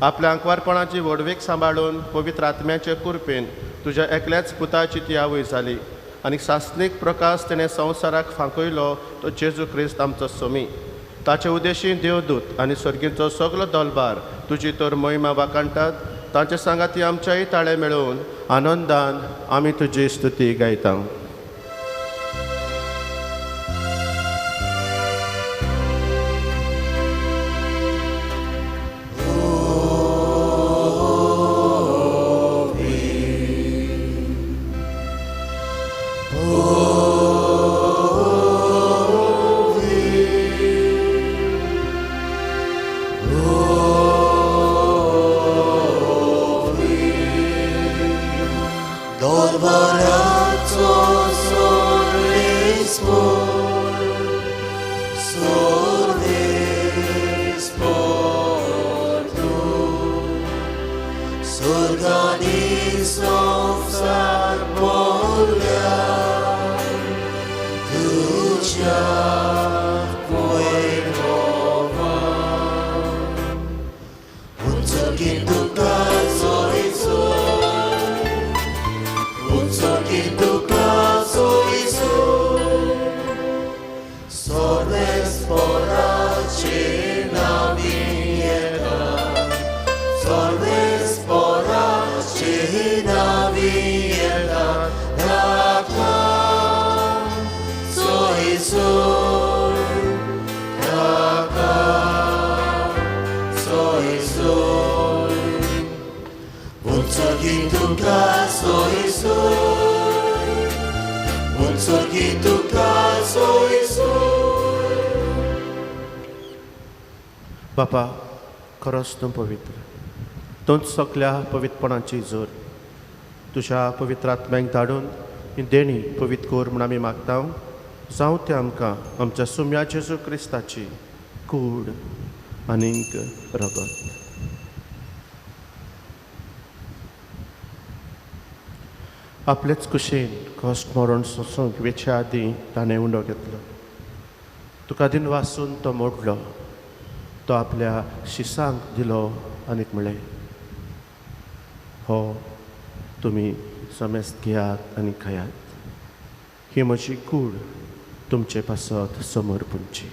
आपल्या आंकवारपणाची व्हडवीक सांबाळून पवित्र आत्म्याचे कृपेन तुज्या एकल्याच पुताची ती आवय जाली आनी सासणीक प्रकाश तेणें संवसाराक फांकयलो तो जेजू क्रिस्त आमचो सोमी. ताचे उद्देशी देवदूत आनी सर्गीचो सगलो दलबार तुजी तर महिमा वाखाणटात. तांचे सांगाती आमच्याय ताळे मेळोवन आनंदान आमी तुजी स्तुती गायता. Unzergin du तुका सोय सोय, उत्सर्गी तुका सोय सोय. बापा खरोच तूं पवित्र, तूंच सगल्या पवित्रपणाची जोर. तुज्या पवित्र आत्म्याक धाडून ही देणी पवित्र कर म्हूण आमी मागता. जावं तें आमकां आमच्या सुम्या जेजू क्रिस्ताची कूड आनीक रगत. आपलेच कुशीन कश्ट मरण सोंसूंक वेच्या आदीं ताणें उंडो घेतलो. तुका दिन वासून तो मोडलो, तो आपल्या शिसांक दिलो आनीक म्हणलें, हो तुमी समेस्त घेयात आनी खायात, ही म्हजी कूड तुमचे पासत समर्पणची.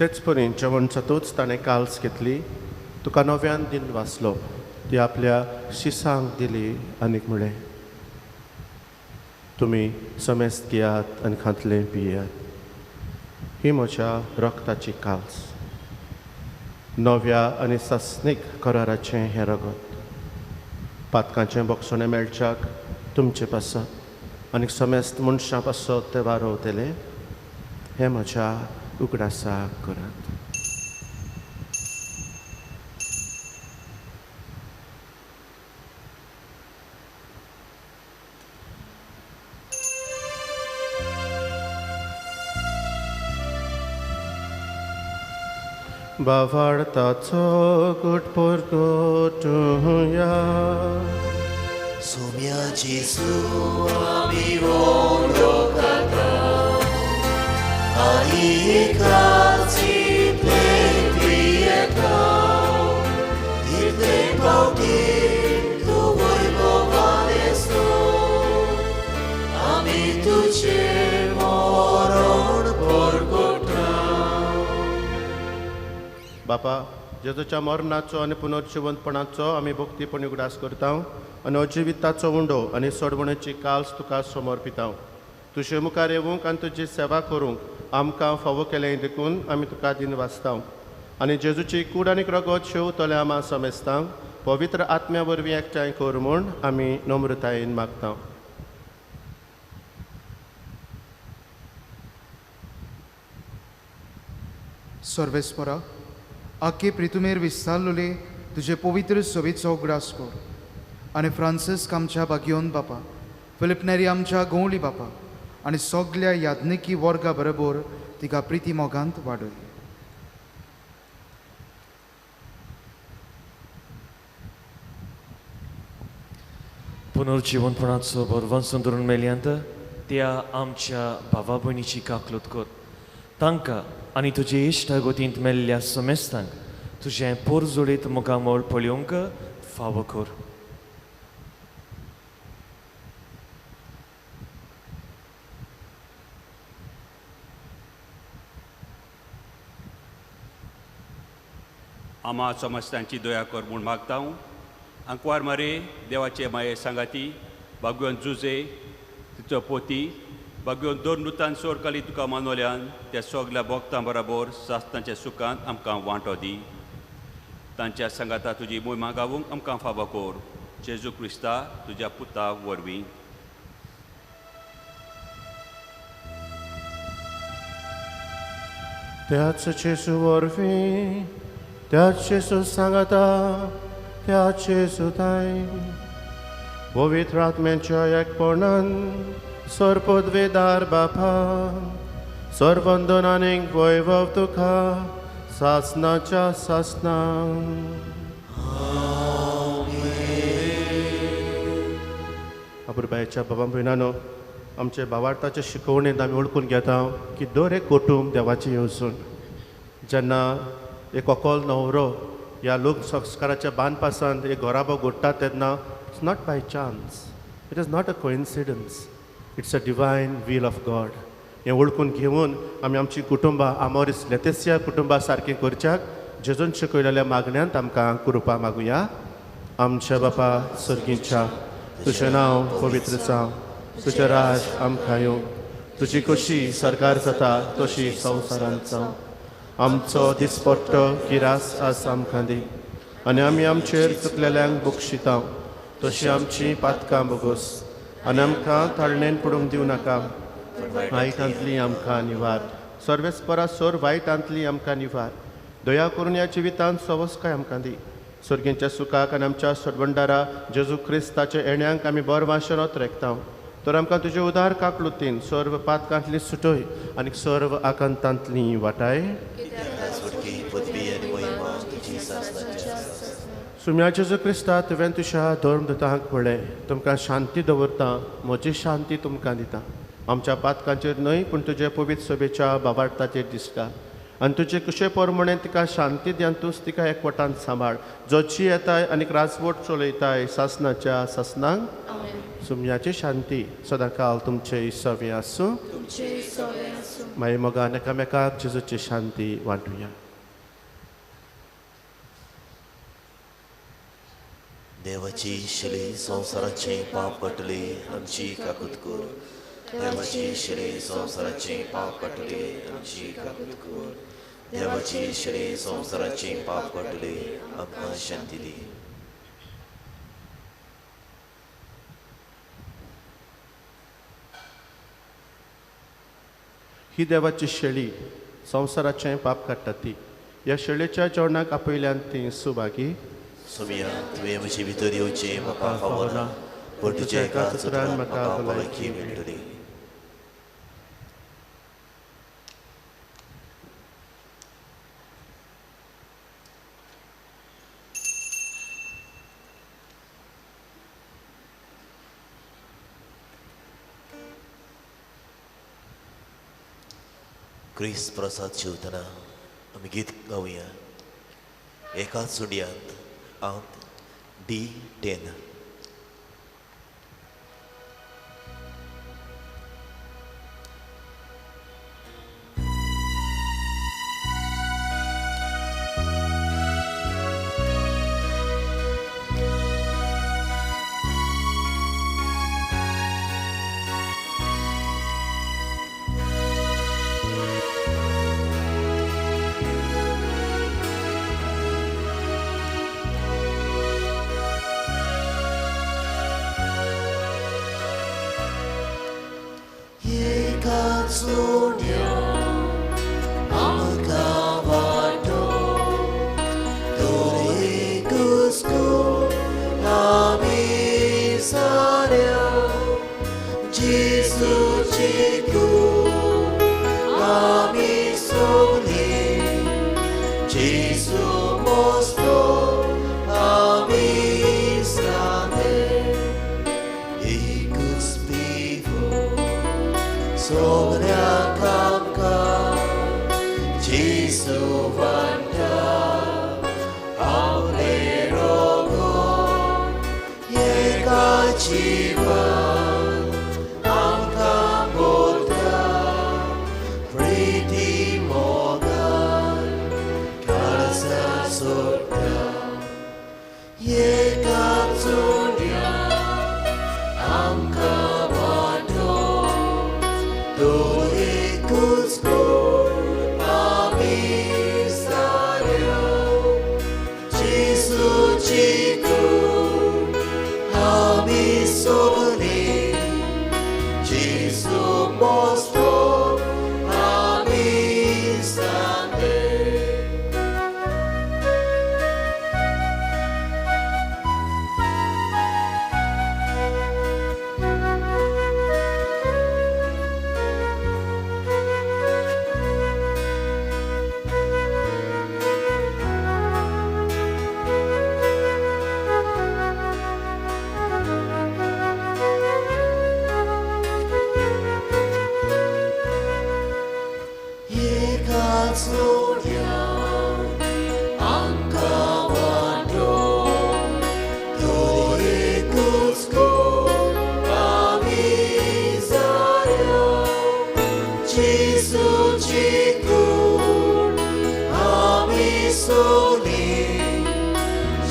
तेच परी जेवण जातूच ताणें काल्स घेतली, तुका नव्यान दिन वाचलो, ती आपल्या शिसांक दिली आनीक म्हणलें, तुमी समेस्त घेयात आनी खातले पियात, ही म्हज्या रक्ताची काल्स, नव्या आनी सासणीक कराराचें हें रगत, पातकांचें बोगसणें मेळच्याक तुमचे पासत आनी समेस्त मनशां पासत तें वारोवतलें, हें म्हज्या उगडासाक करात. बावाडताचो गुटपोर गोटुया सुम्या जेजू आमी उंडो खाता आनी एकाच पियेता, तितले पावटी तूं वैभवान येसो, आमी तुजें मरण परगटा. बापा, जेजूच्या मरणाचो आनी पुनर्जिवंतपणाचो आमी भक्तीपणी उगडास करता आनी अजिविताचो उंडो आनी सोडवणेची काल्स तुका समर्पिता. तुजे मुखार येवंक आनी तुजी सेवा करूंक आमकां फावो केलें देखून आमी तुका दिन वाचता आनी जेजूची कूड आनी रगत शेवतल्या आमा समेस्तांक पवित्र आत्म्या वरवीं एकठांय कर म्हूण आमी नम्रतायेन मागता. सर्वेस्परा, आखे प्रितुमेर विस्तारलोले तुजे पवित्र सोबीचो उगडास कर आनी फ्रांसिस्क आमच्या बागियोन बापा, फिलिप नेरी आमच्या गवळी बापा आनी सगल्या याज्ञिकी वर्गा बरोबर तिका प्रिती मोगांत वाडय. पुनर्जिवनपणाचो बरवंसून धरून मेल्यांत त्या आमच्या भावा भयणीची काकलूत कर, तांकां आनी तुजे इश्टागतींत मेल्ल्या समेस्तांक तुजें पोरजोडीत मुखामळ पळोवंक फावो कर. आमा समस्तांची दया कर म्हूण मागता. आंकवार मारे देवाचे माये सांगाती बागयोन जुजे तिचो पोती बागयोन दोन नुतान सोरकाली तुका मानवल्यान त्या सगल्या भोगतां बराबर सासणाच्या सुखांत आमकां वांटो दी. तांच्या सांगाता तुजी मोय मागावूंक आमकां फावो कर, जेजू क्रिस्ता तुज्या पुता वरवीं. त्याच जेजू वरवीं, त्याच जेजू सांगाता, त्याच जेजू ताय पवित्र आत्म्याच्या एकपणान सर्पद्वेदार बापा सर्वंदन आनीक वैभव तुका सासनाच्या सासना. अपुरबायेच्या बाबा भयणानो, आमचे भावार्थाचे शिकवणेंत आमी वळखून घेता की दर एक कुटूंब देवाचें येवजण. जेन्ना एक अकल न्हवरो ह्या लोक संस्काराच्या बांदपासांत एक घराबो घडटा तेन्ना it's not by chance, it is not a coincidence, it's a divine will of God. हें वळखून घेवन आमी आमचीं कुटुंबां आमोरीस लेतेसिया कुटुंबा सारकें करच्याक जेजून शिकयलेल्या मागण्यांत आमकां कृपा मागुया. आमच्या बापा सर्गीच्या, तुजें नांव पवित्र जावं, तुजें राज आमकां येवं, तुजी खोशी सरकार जाता तशी संवसारांत जावं. आमचो दिसपट्टो किरास आज आमकां दी आनी आमी आमचेर चुकलेल्यांक बक्षिता तशी आमची पातकां बोगोस आनी आमकां ताळणेन पडूंक दिवं नाका, वायटांतली आमकां निवार. सर्वेस्परा सोर वायटांतली आमकां निवार. दया करून ह्या जिवितांत सवस्काय आमकां दी. सर्गींच्या सुखाक आनी आमच्या सोडवंडारा जेजू क्रिस्ताच्या येण्यांक आमी बर वाशनत रेखता. तर आमकां तुजे उदार काकलुतीन सर्व पातकांतली सुटय आनी सर्व आकांतांतली वाटाय. सुम्या जेजू क्रिस्ता, तुवें तुज्या धर्मदूतांक पळय, तुमकां शांती दवरता, म्हजी शांती तुमकां दिता. आमच्या पातकांचेर न्हय पूण तुजे पवित्र सभेच्या बाबार्थाचेर दिसता आनी तुजे कुशे प्रमाणे तिका शांती दिवन तूंच तिका एकवटान सांबाळ, जो जी येताय आनी राजवट चलयताय सासनाच्या सासनांक. सुम्याची शांती सदांकाल तुमचे सवे आसूं. मागीर मोगान एकामेकाक जेजूची शांती वांटुया. देवाची शिले संवसाराचें पाप काडटली आमची काकूत कर. देवाची शिले संवसाराचें पाप काडटली आमची काकूत कर. देवाची शिले संवसाराचें पाप काडटली आमकां शांती दी. ही देवाची शेळी संवसाराचें पाप काडटा ती. ह्या शेळेच्या जेवणाक आपयल्यान ती सुभागी. सुमिया, तुवें म्हजे भितर येवचें म्हाका फावना, पूण तुज्या एका उतरान म्हाका भलायकी मेळटली. क्रिस्त प्रसाद जेवतना आमी गीत गावया. एकाच सुंड्यांत अंक D10.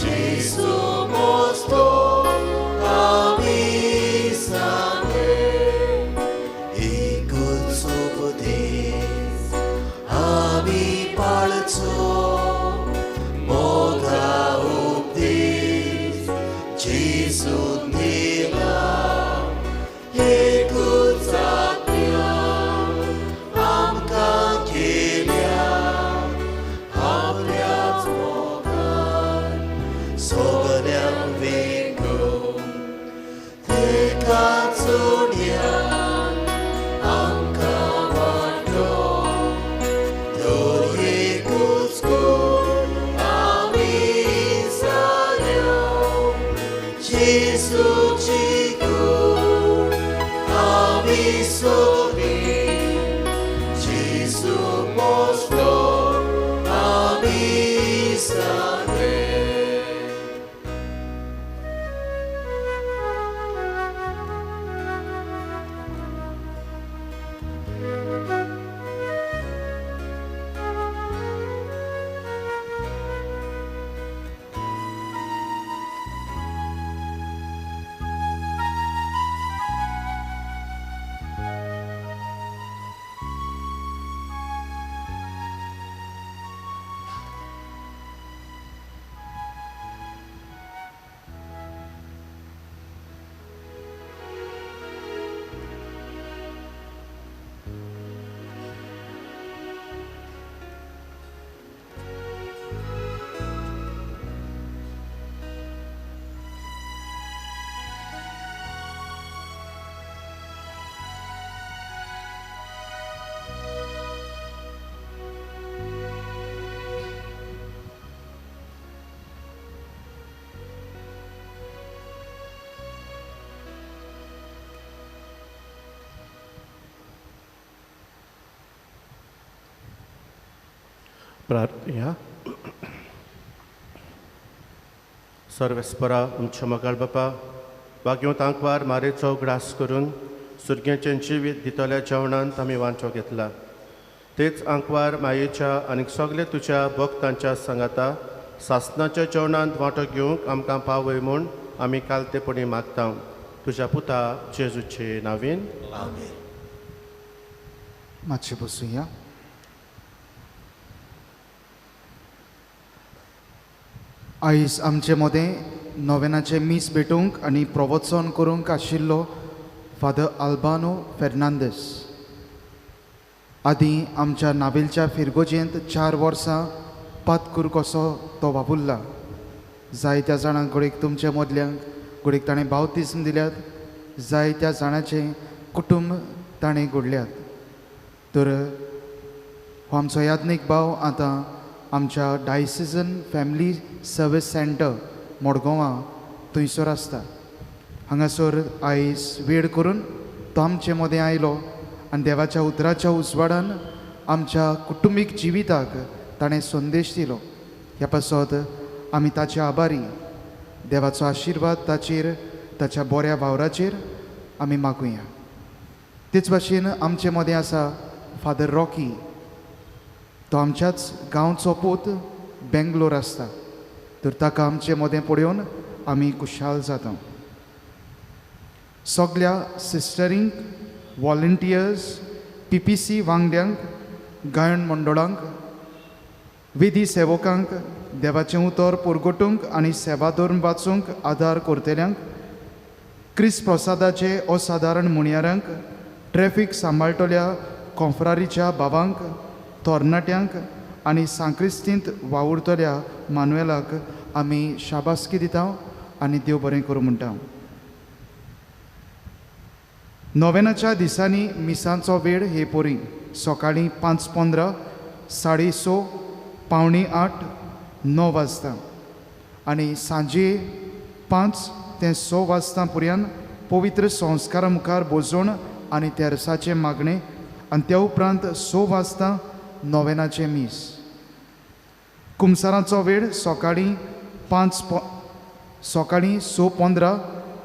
Gesù mosto a mi sangue. सोगल्याचो मोगा उपदेश जेजून दिला एकूच आज्ञा आमकां केल्या आपल्याच मोगान सोगल्यांक विकून तेका चोडया आमकां वांटो तर एकूच कूड आमी जाल्या जेजूची कूड आमी सगळीं जेजू मोजलो आमी सगळे. प्रार्थया. सर्वेस्परा आमच्या मोगाळ बापा, वाग्यो तांकवार मारेचो ग्रास करून सुरग्यांचें जिवीत दितल्या जेवणांत आमी वांचो घेतला. तेच आंकवार मायेच्या आनी सगळे तुज्या भक्तांच्या सांगाता सासनाच्या जेवणांत वांटो घेवंक आमकां पावय म्हूण आमी कालतेपणी मागता, तुज्या पुता जेजूचे नांवेन. आमेन. मातशें बसुया. आयज आमचे मदें नोवेनाचें मीस भेटूंक आनी प्रवचन करूंक आशिल्लो फादर आल्बानो फेर्नांदीस. आदीं आमच्या नावेलच्या फिरगोजेंत 4 वर्सां पातकूर कसो तो वावुरला. जायत्या जाणांक घडयेक तुमच्या मदल्यांक घडयेक ताणें बावतिज्म दिल्यात, जायत्या जाणांचें कुटुंब ताणें घडल्यात. तर हो आमचो याज्ञीक भाव आतां आमच्या डायसिजन फॅमिली सर्वीस सेंटर मडगांवां थंयसर आसता. हांगासर आयज वेळ करून तो आमचे मदें आयलो आनी देवाच्या उतराच्या उजवाडान आमच्या कुटुंबीक जिविताक ताणें संदेश दिलो. ह्या पासत आमी ताचे आभारी. देवाचो आशिर्वाद ताचेर, ताच्या बऱ्या वावराचेर आमी मागुया. तेच भाशेन आमचे मदें आसा फादर रॉकी. तो आमच्याच गांवचो पूत, बेंगलोर आसता. तर ताका आमचे मदें पळोवन आमी खुशाल जाता. सगल्या सिस्टरींक, वॉलंटियर्स, PPC वांगड्यांक, गायन मंडळांक, विधी सेवकांक, देवाचें उतर परगटूंक आनी सेवा धर्म वाचूंक आदार करतल्यांक, क्रिस्त प्रसादाचे असादारण मुणयारांक, ट्रॅफीक सांबाळटल्या कोंफ्रारीच्या बाबांक, तरणाट्यांक आनी सांक्रिस्तींत वावुरतल्या मानुएलाक आमी शाबासकी दिता आनी देव बरें करूं म्हणटा. नोवेनाच्या दिसांनी मिसांचो वेळ हे परी सकाळीं 5:15, 6:30, 7:45, 9 वाजता आनी सांजे 5 ते 6 वाजता पर्यंत पवित्र संस्कारा मुखार बोजवण आनी तेरसाचें मागणें आनी त्या उपरांत 6 वाजता नोवेनाचें मीस. कुमसाराचो वेळ सकाळीं 6:15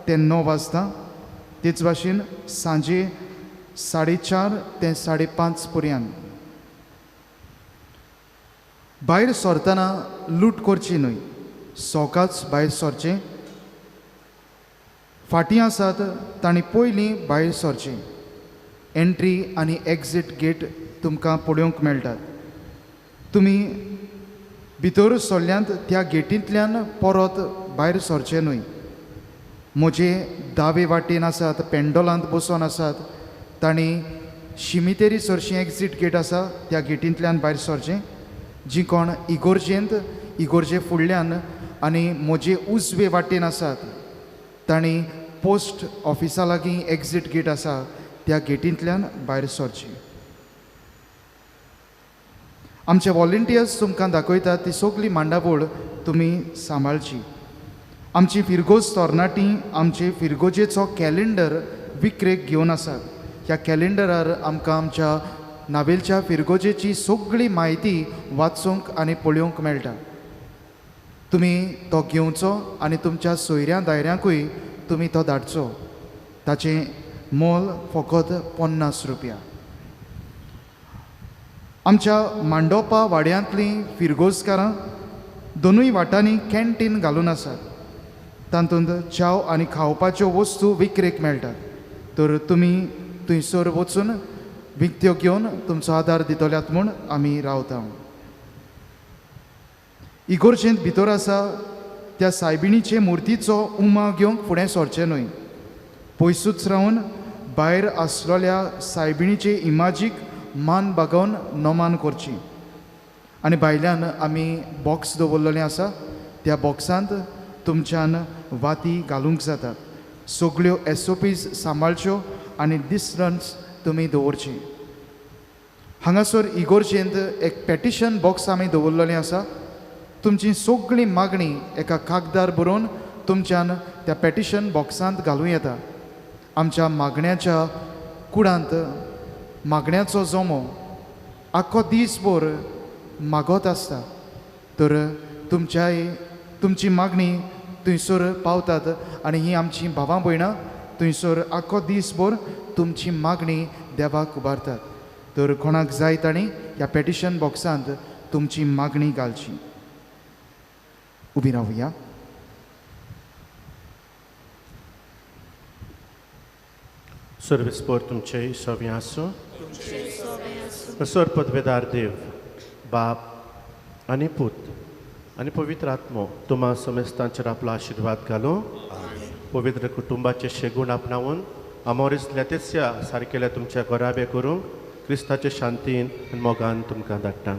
ते 9 वाजता, तेच भाशेन सांजे 4:30 ते 5:30 पर्यंत. भायर सरतना लूट करची न्हय, सवकाच भायर सरचें. फाटीं आसात तांणी पयलीं भायर सरचें. एंट्री आनी एक्झीट गेट तुमकां पळोवंक मेळटात. तुमी भितर सरल्यांत त्या गेटींतल्यान परत भायर सरचें न्हय. म्हजे दावे वाटेन आसात पेंडोलांत बसोन आसात तांणी शिमितेरी सरशी एक्झीट गेट आसा त्या गेटींतल्यान भायर सरचें. जी कोण इगोर्जेंत इगोर्जे फुडल्यान आनी म्हजे उजवे वाटेन आसात तांणी पोस्ट ऑफिसा लागीं एक्झीट गेट आसा त्या गेटींतल्यान भायर सरचें. आमचे वॉलंटियर्स तुमकां दाखयतात ती सगळी मांडावळ तुमी सांबाळची. आमची फिरगोज तरणाटी आमचे फिरगोजेचो कॅलेंडर विक्रेक घेवन आसात. ह्या कॅलेंडरार आमकां आमच्या नावेलच्या फिरगोजेची सगळी म्हायती वाचूंक आनी पळोवंक मेळटा. तुमी तो घेवचो आनी तुमच्या सोयऱ्यां दायऱ्यांकूय तुमी तो धाडचो. ताचें मोल फकत 50 रुपया. आमच्या मांडोपा वाड्यांतलीं फिरगोजकारां दोनूय वाटांनी कॅन्टीन घालून आसात. तातूंत च्याव आनी खावपाच्यो वस्तू विक्रेक मेळटात. तर तुमी थंयसर वचून विकत्यो घेवन तुमचो आदार दितल्यात म्हूण आमी रावता. इगोर्जेंत भितर आसा त्या सायबिणीचे मुर्तीचो उमा घेवंक फुडें सरचें न्हय. पयसूच रावन भायर आसलेल्या सायबिणीचे इमाजीक मान बागोवन नमान करची. आनी भायल्यान आमी बॉक्स दवरलेलें आसा त्या बॉक्सांत तुमच्यान वाती घालूंक जातात. सगळ्यो SOPs सांबाळच्यो आनी डिस्टन्स तुमी दवरची. हांगासर इगोर्जेंत एक पेटिशन बॉक्स आमी दवरलेलें आसा. तुमची सगळी मागणी एका कागदार बरोवन तुमच्यान त्या पेटिशन बॉक्सांत घालूं येता. आमच्या मागण्याच्या कुडांत मागण्याचो जमो आख्खो दीसभर मागत आसता. तर तुमची मागणी थंयसर पावतात आनी ही आमची भावां भयणां थंयसर आख्खो दीसभर तुमची मागणी देवाक उबारतात. तर कोणाक जाय तांणी ह्या पेटिशन बॉक्सांत तुमची मागणी घालची. उबी रावया. सर्वेस्पोर तुमचे सवे आसूं. सर पदवेदार देव बाप आनी पूत आनी पवित्र आत्मो तुमा समेस्तांचेर आपलो आशिर्वाद घालूं. पवित्र कुटुंबाचे शेगूण आपणावन आमोरीस लेतेस्या सारकेल्या तुमच्या घराबे करूंक क्रिस्ताचे शांतीन आनी मोगान तुमकां धाडटा.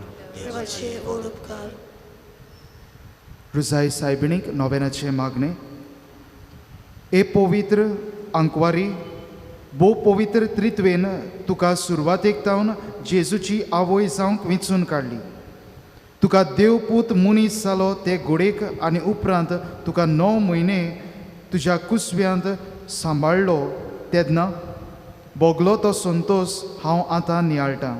रुजाय सायबिणीक नोवेनाचे मागणे. ए पवित्र आंकवारी भोव पवित्र त्रित्वेन तुका सुरवातेक तावन जेजूची आवय जावंक विंचून काडली. तुका देवपूत मनीस जालो ते घोडेक आनी उपरांत तुका 9 म्हयने तुज्या कुसव्यांत सांबाळ्ळो तेन्ना भोगलो तो संतोस हांव आतां नियाळटां.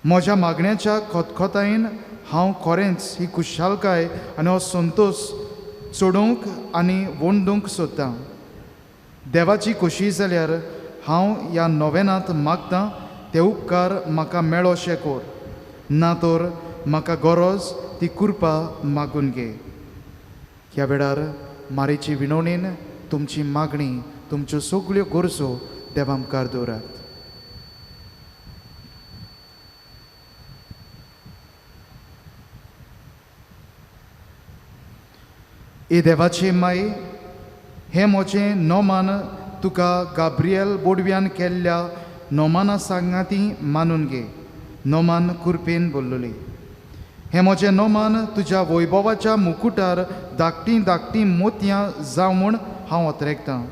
म्हज्या मागण्याच्या खतखतायेन हांव खरेंच ही खुशालकाय आनी हो संतोस चडोवंक आनी वंडूंक सोदतां. देवाची खोशी जाल्यार हांव ह्या नोवेनांत मागतां ते उपकार म्हाका मेळोशे कोर, ना तर म्हाका गरज ती कृपा मागून घे. ह्या वेळार मारीची विनवणेन तुमची मागणी तुमच्यो सगळ्यो गरजो देवा मुखार दवरात. ए देवाचे माये, हें म्हजें नोमान तुका गाब्रियल बोडव्यान केल्ल्या नोमाना सांगाती मानून घे. नोमान कुरपेन बोल्लोली. हें म्हजें नोमान तुज्या वैभवाच्या मुकुटार धाकटीं धाकटीं मोतयां जावं म्हूण हांव अत्रेकतां.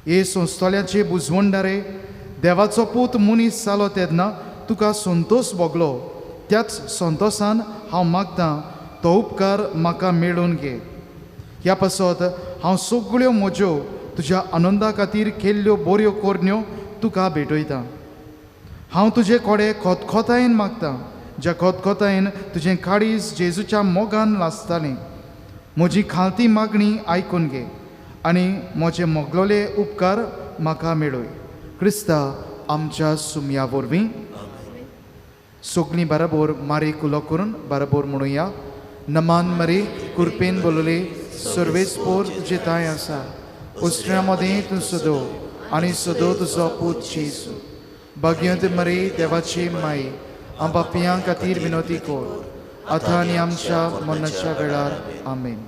ए संस्थल्याचे बुजवंडारे, देवाचो पूत मनीस जालो तेन्ना तुका संतोस भोगलो त्याच संतोसान हांव मागतां तो उपकार म्हाका मेळोवन घे. ह्या पासत हांव सगळ्यो म्हज्यो तुज्या आनंदा खातीर केल्ल्यो बऱ्यो करण्यो तुका भेटयतां. हांव तुजे कडेन खतखतायेन मागतां ज्या खतखतायेन तुजें काळीज जेजूच्या मोगान लासतालें. म्हजी खालती मागणी आयकून घे आनी म्हजे मोगलोले उपकार म्हाका मेळय. क्रिस्ता आमच्या सुमया वरवीं. सगळीं बराबर मारे कुलो करून बराबर म्हणुया. नमान मरे कुरपेन बोलले सर्वेस्पोर तुजे ताय आसा. उस्त्र्या मदें तूं सदो आनी सदो तुजो पूत जेजू. भाग्यंत मरे देवाची माई आम पापयां खातीर विनोती कोर, आतां आनी आमच्या मरणाच्या वेळार. आमेन.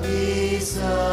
दिसा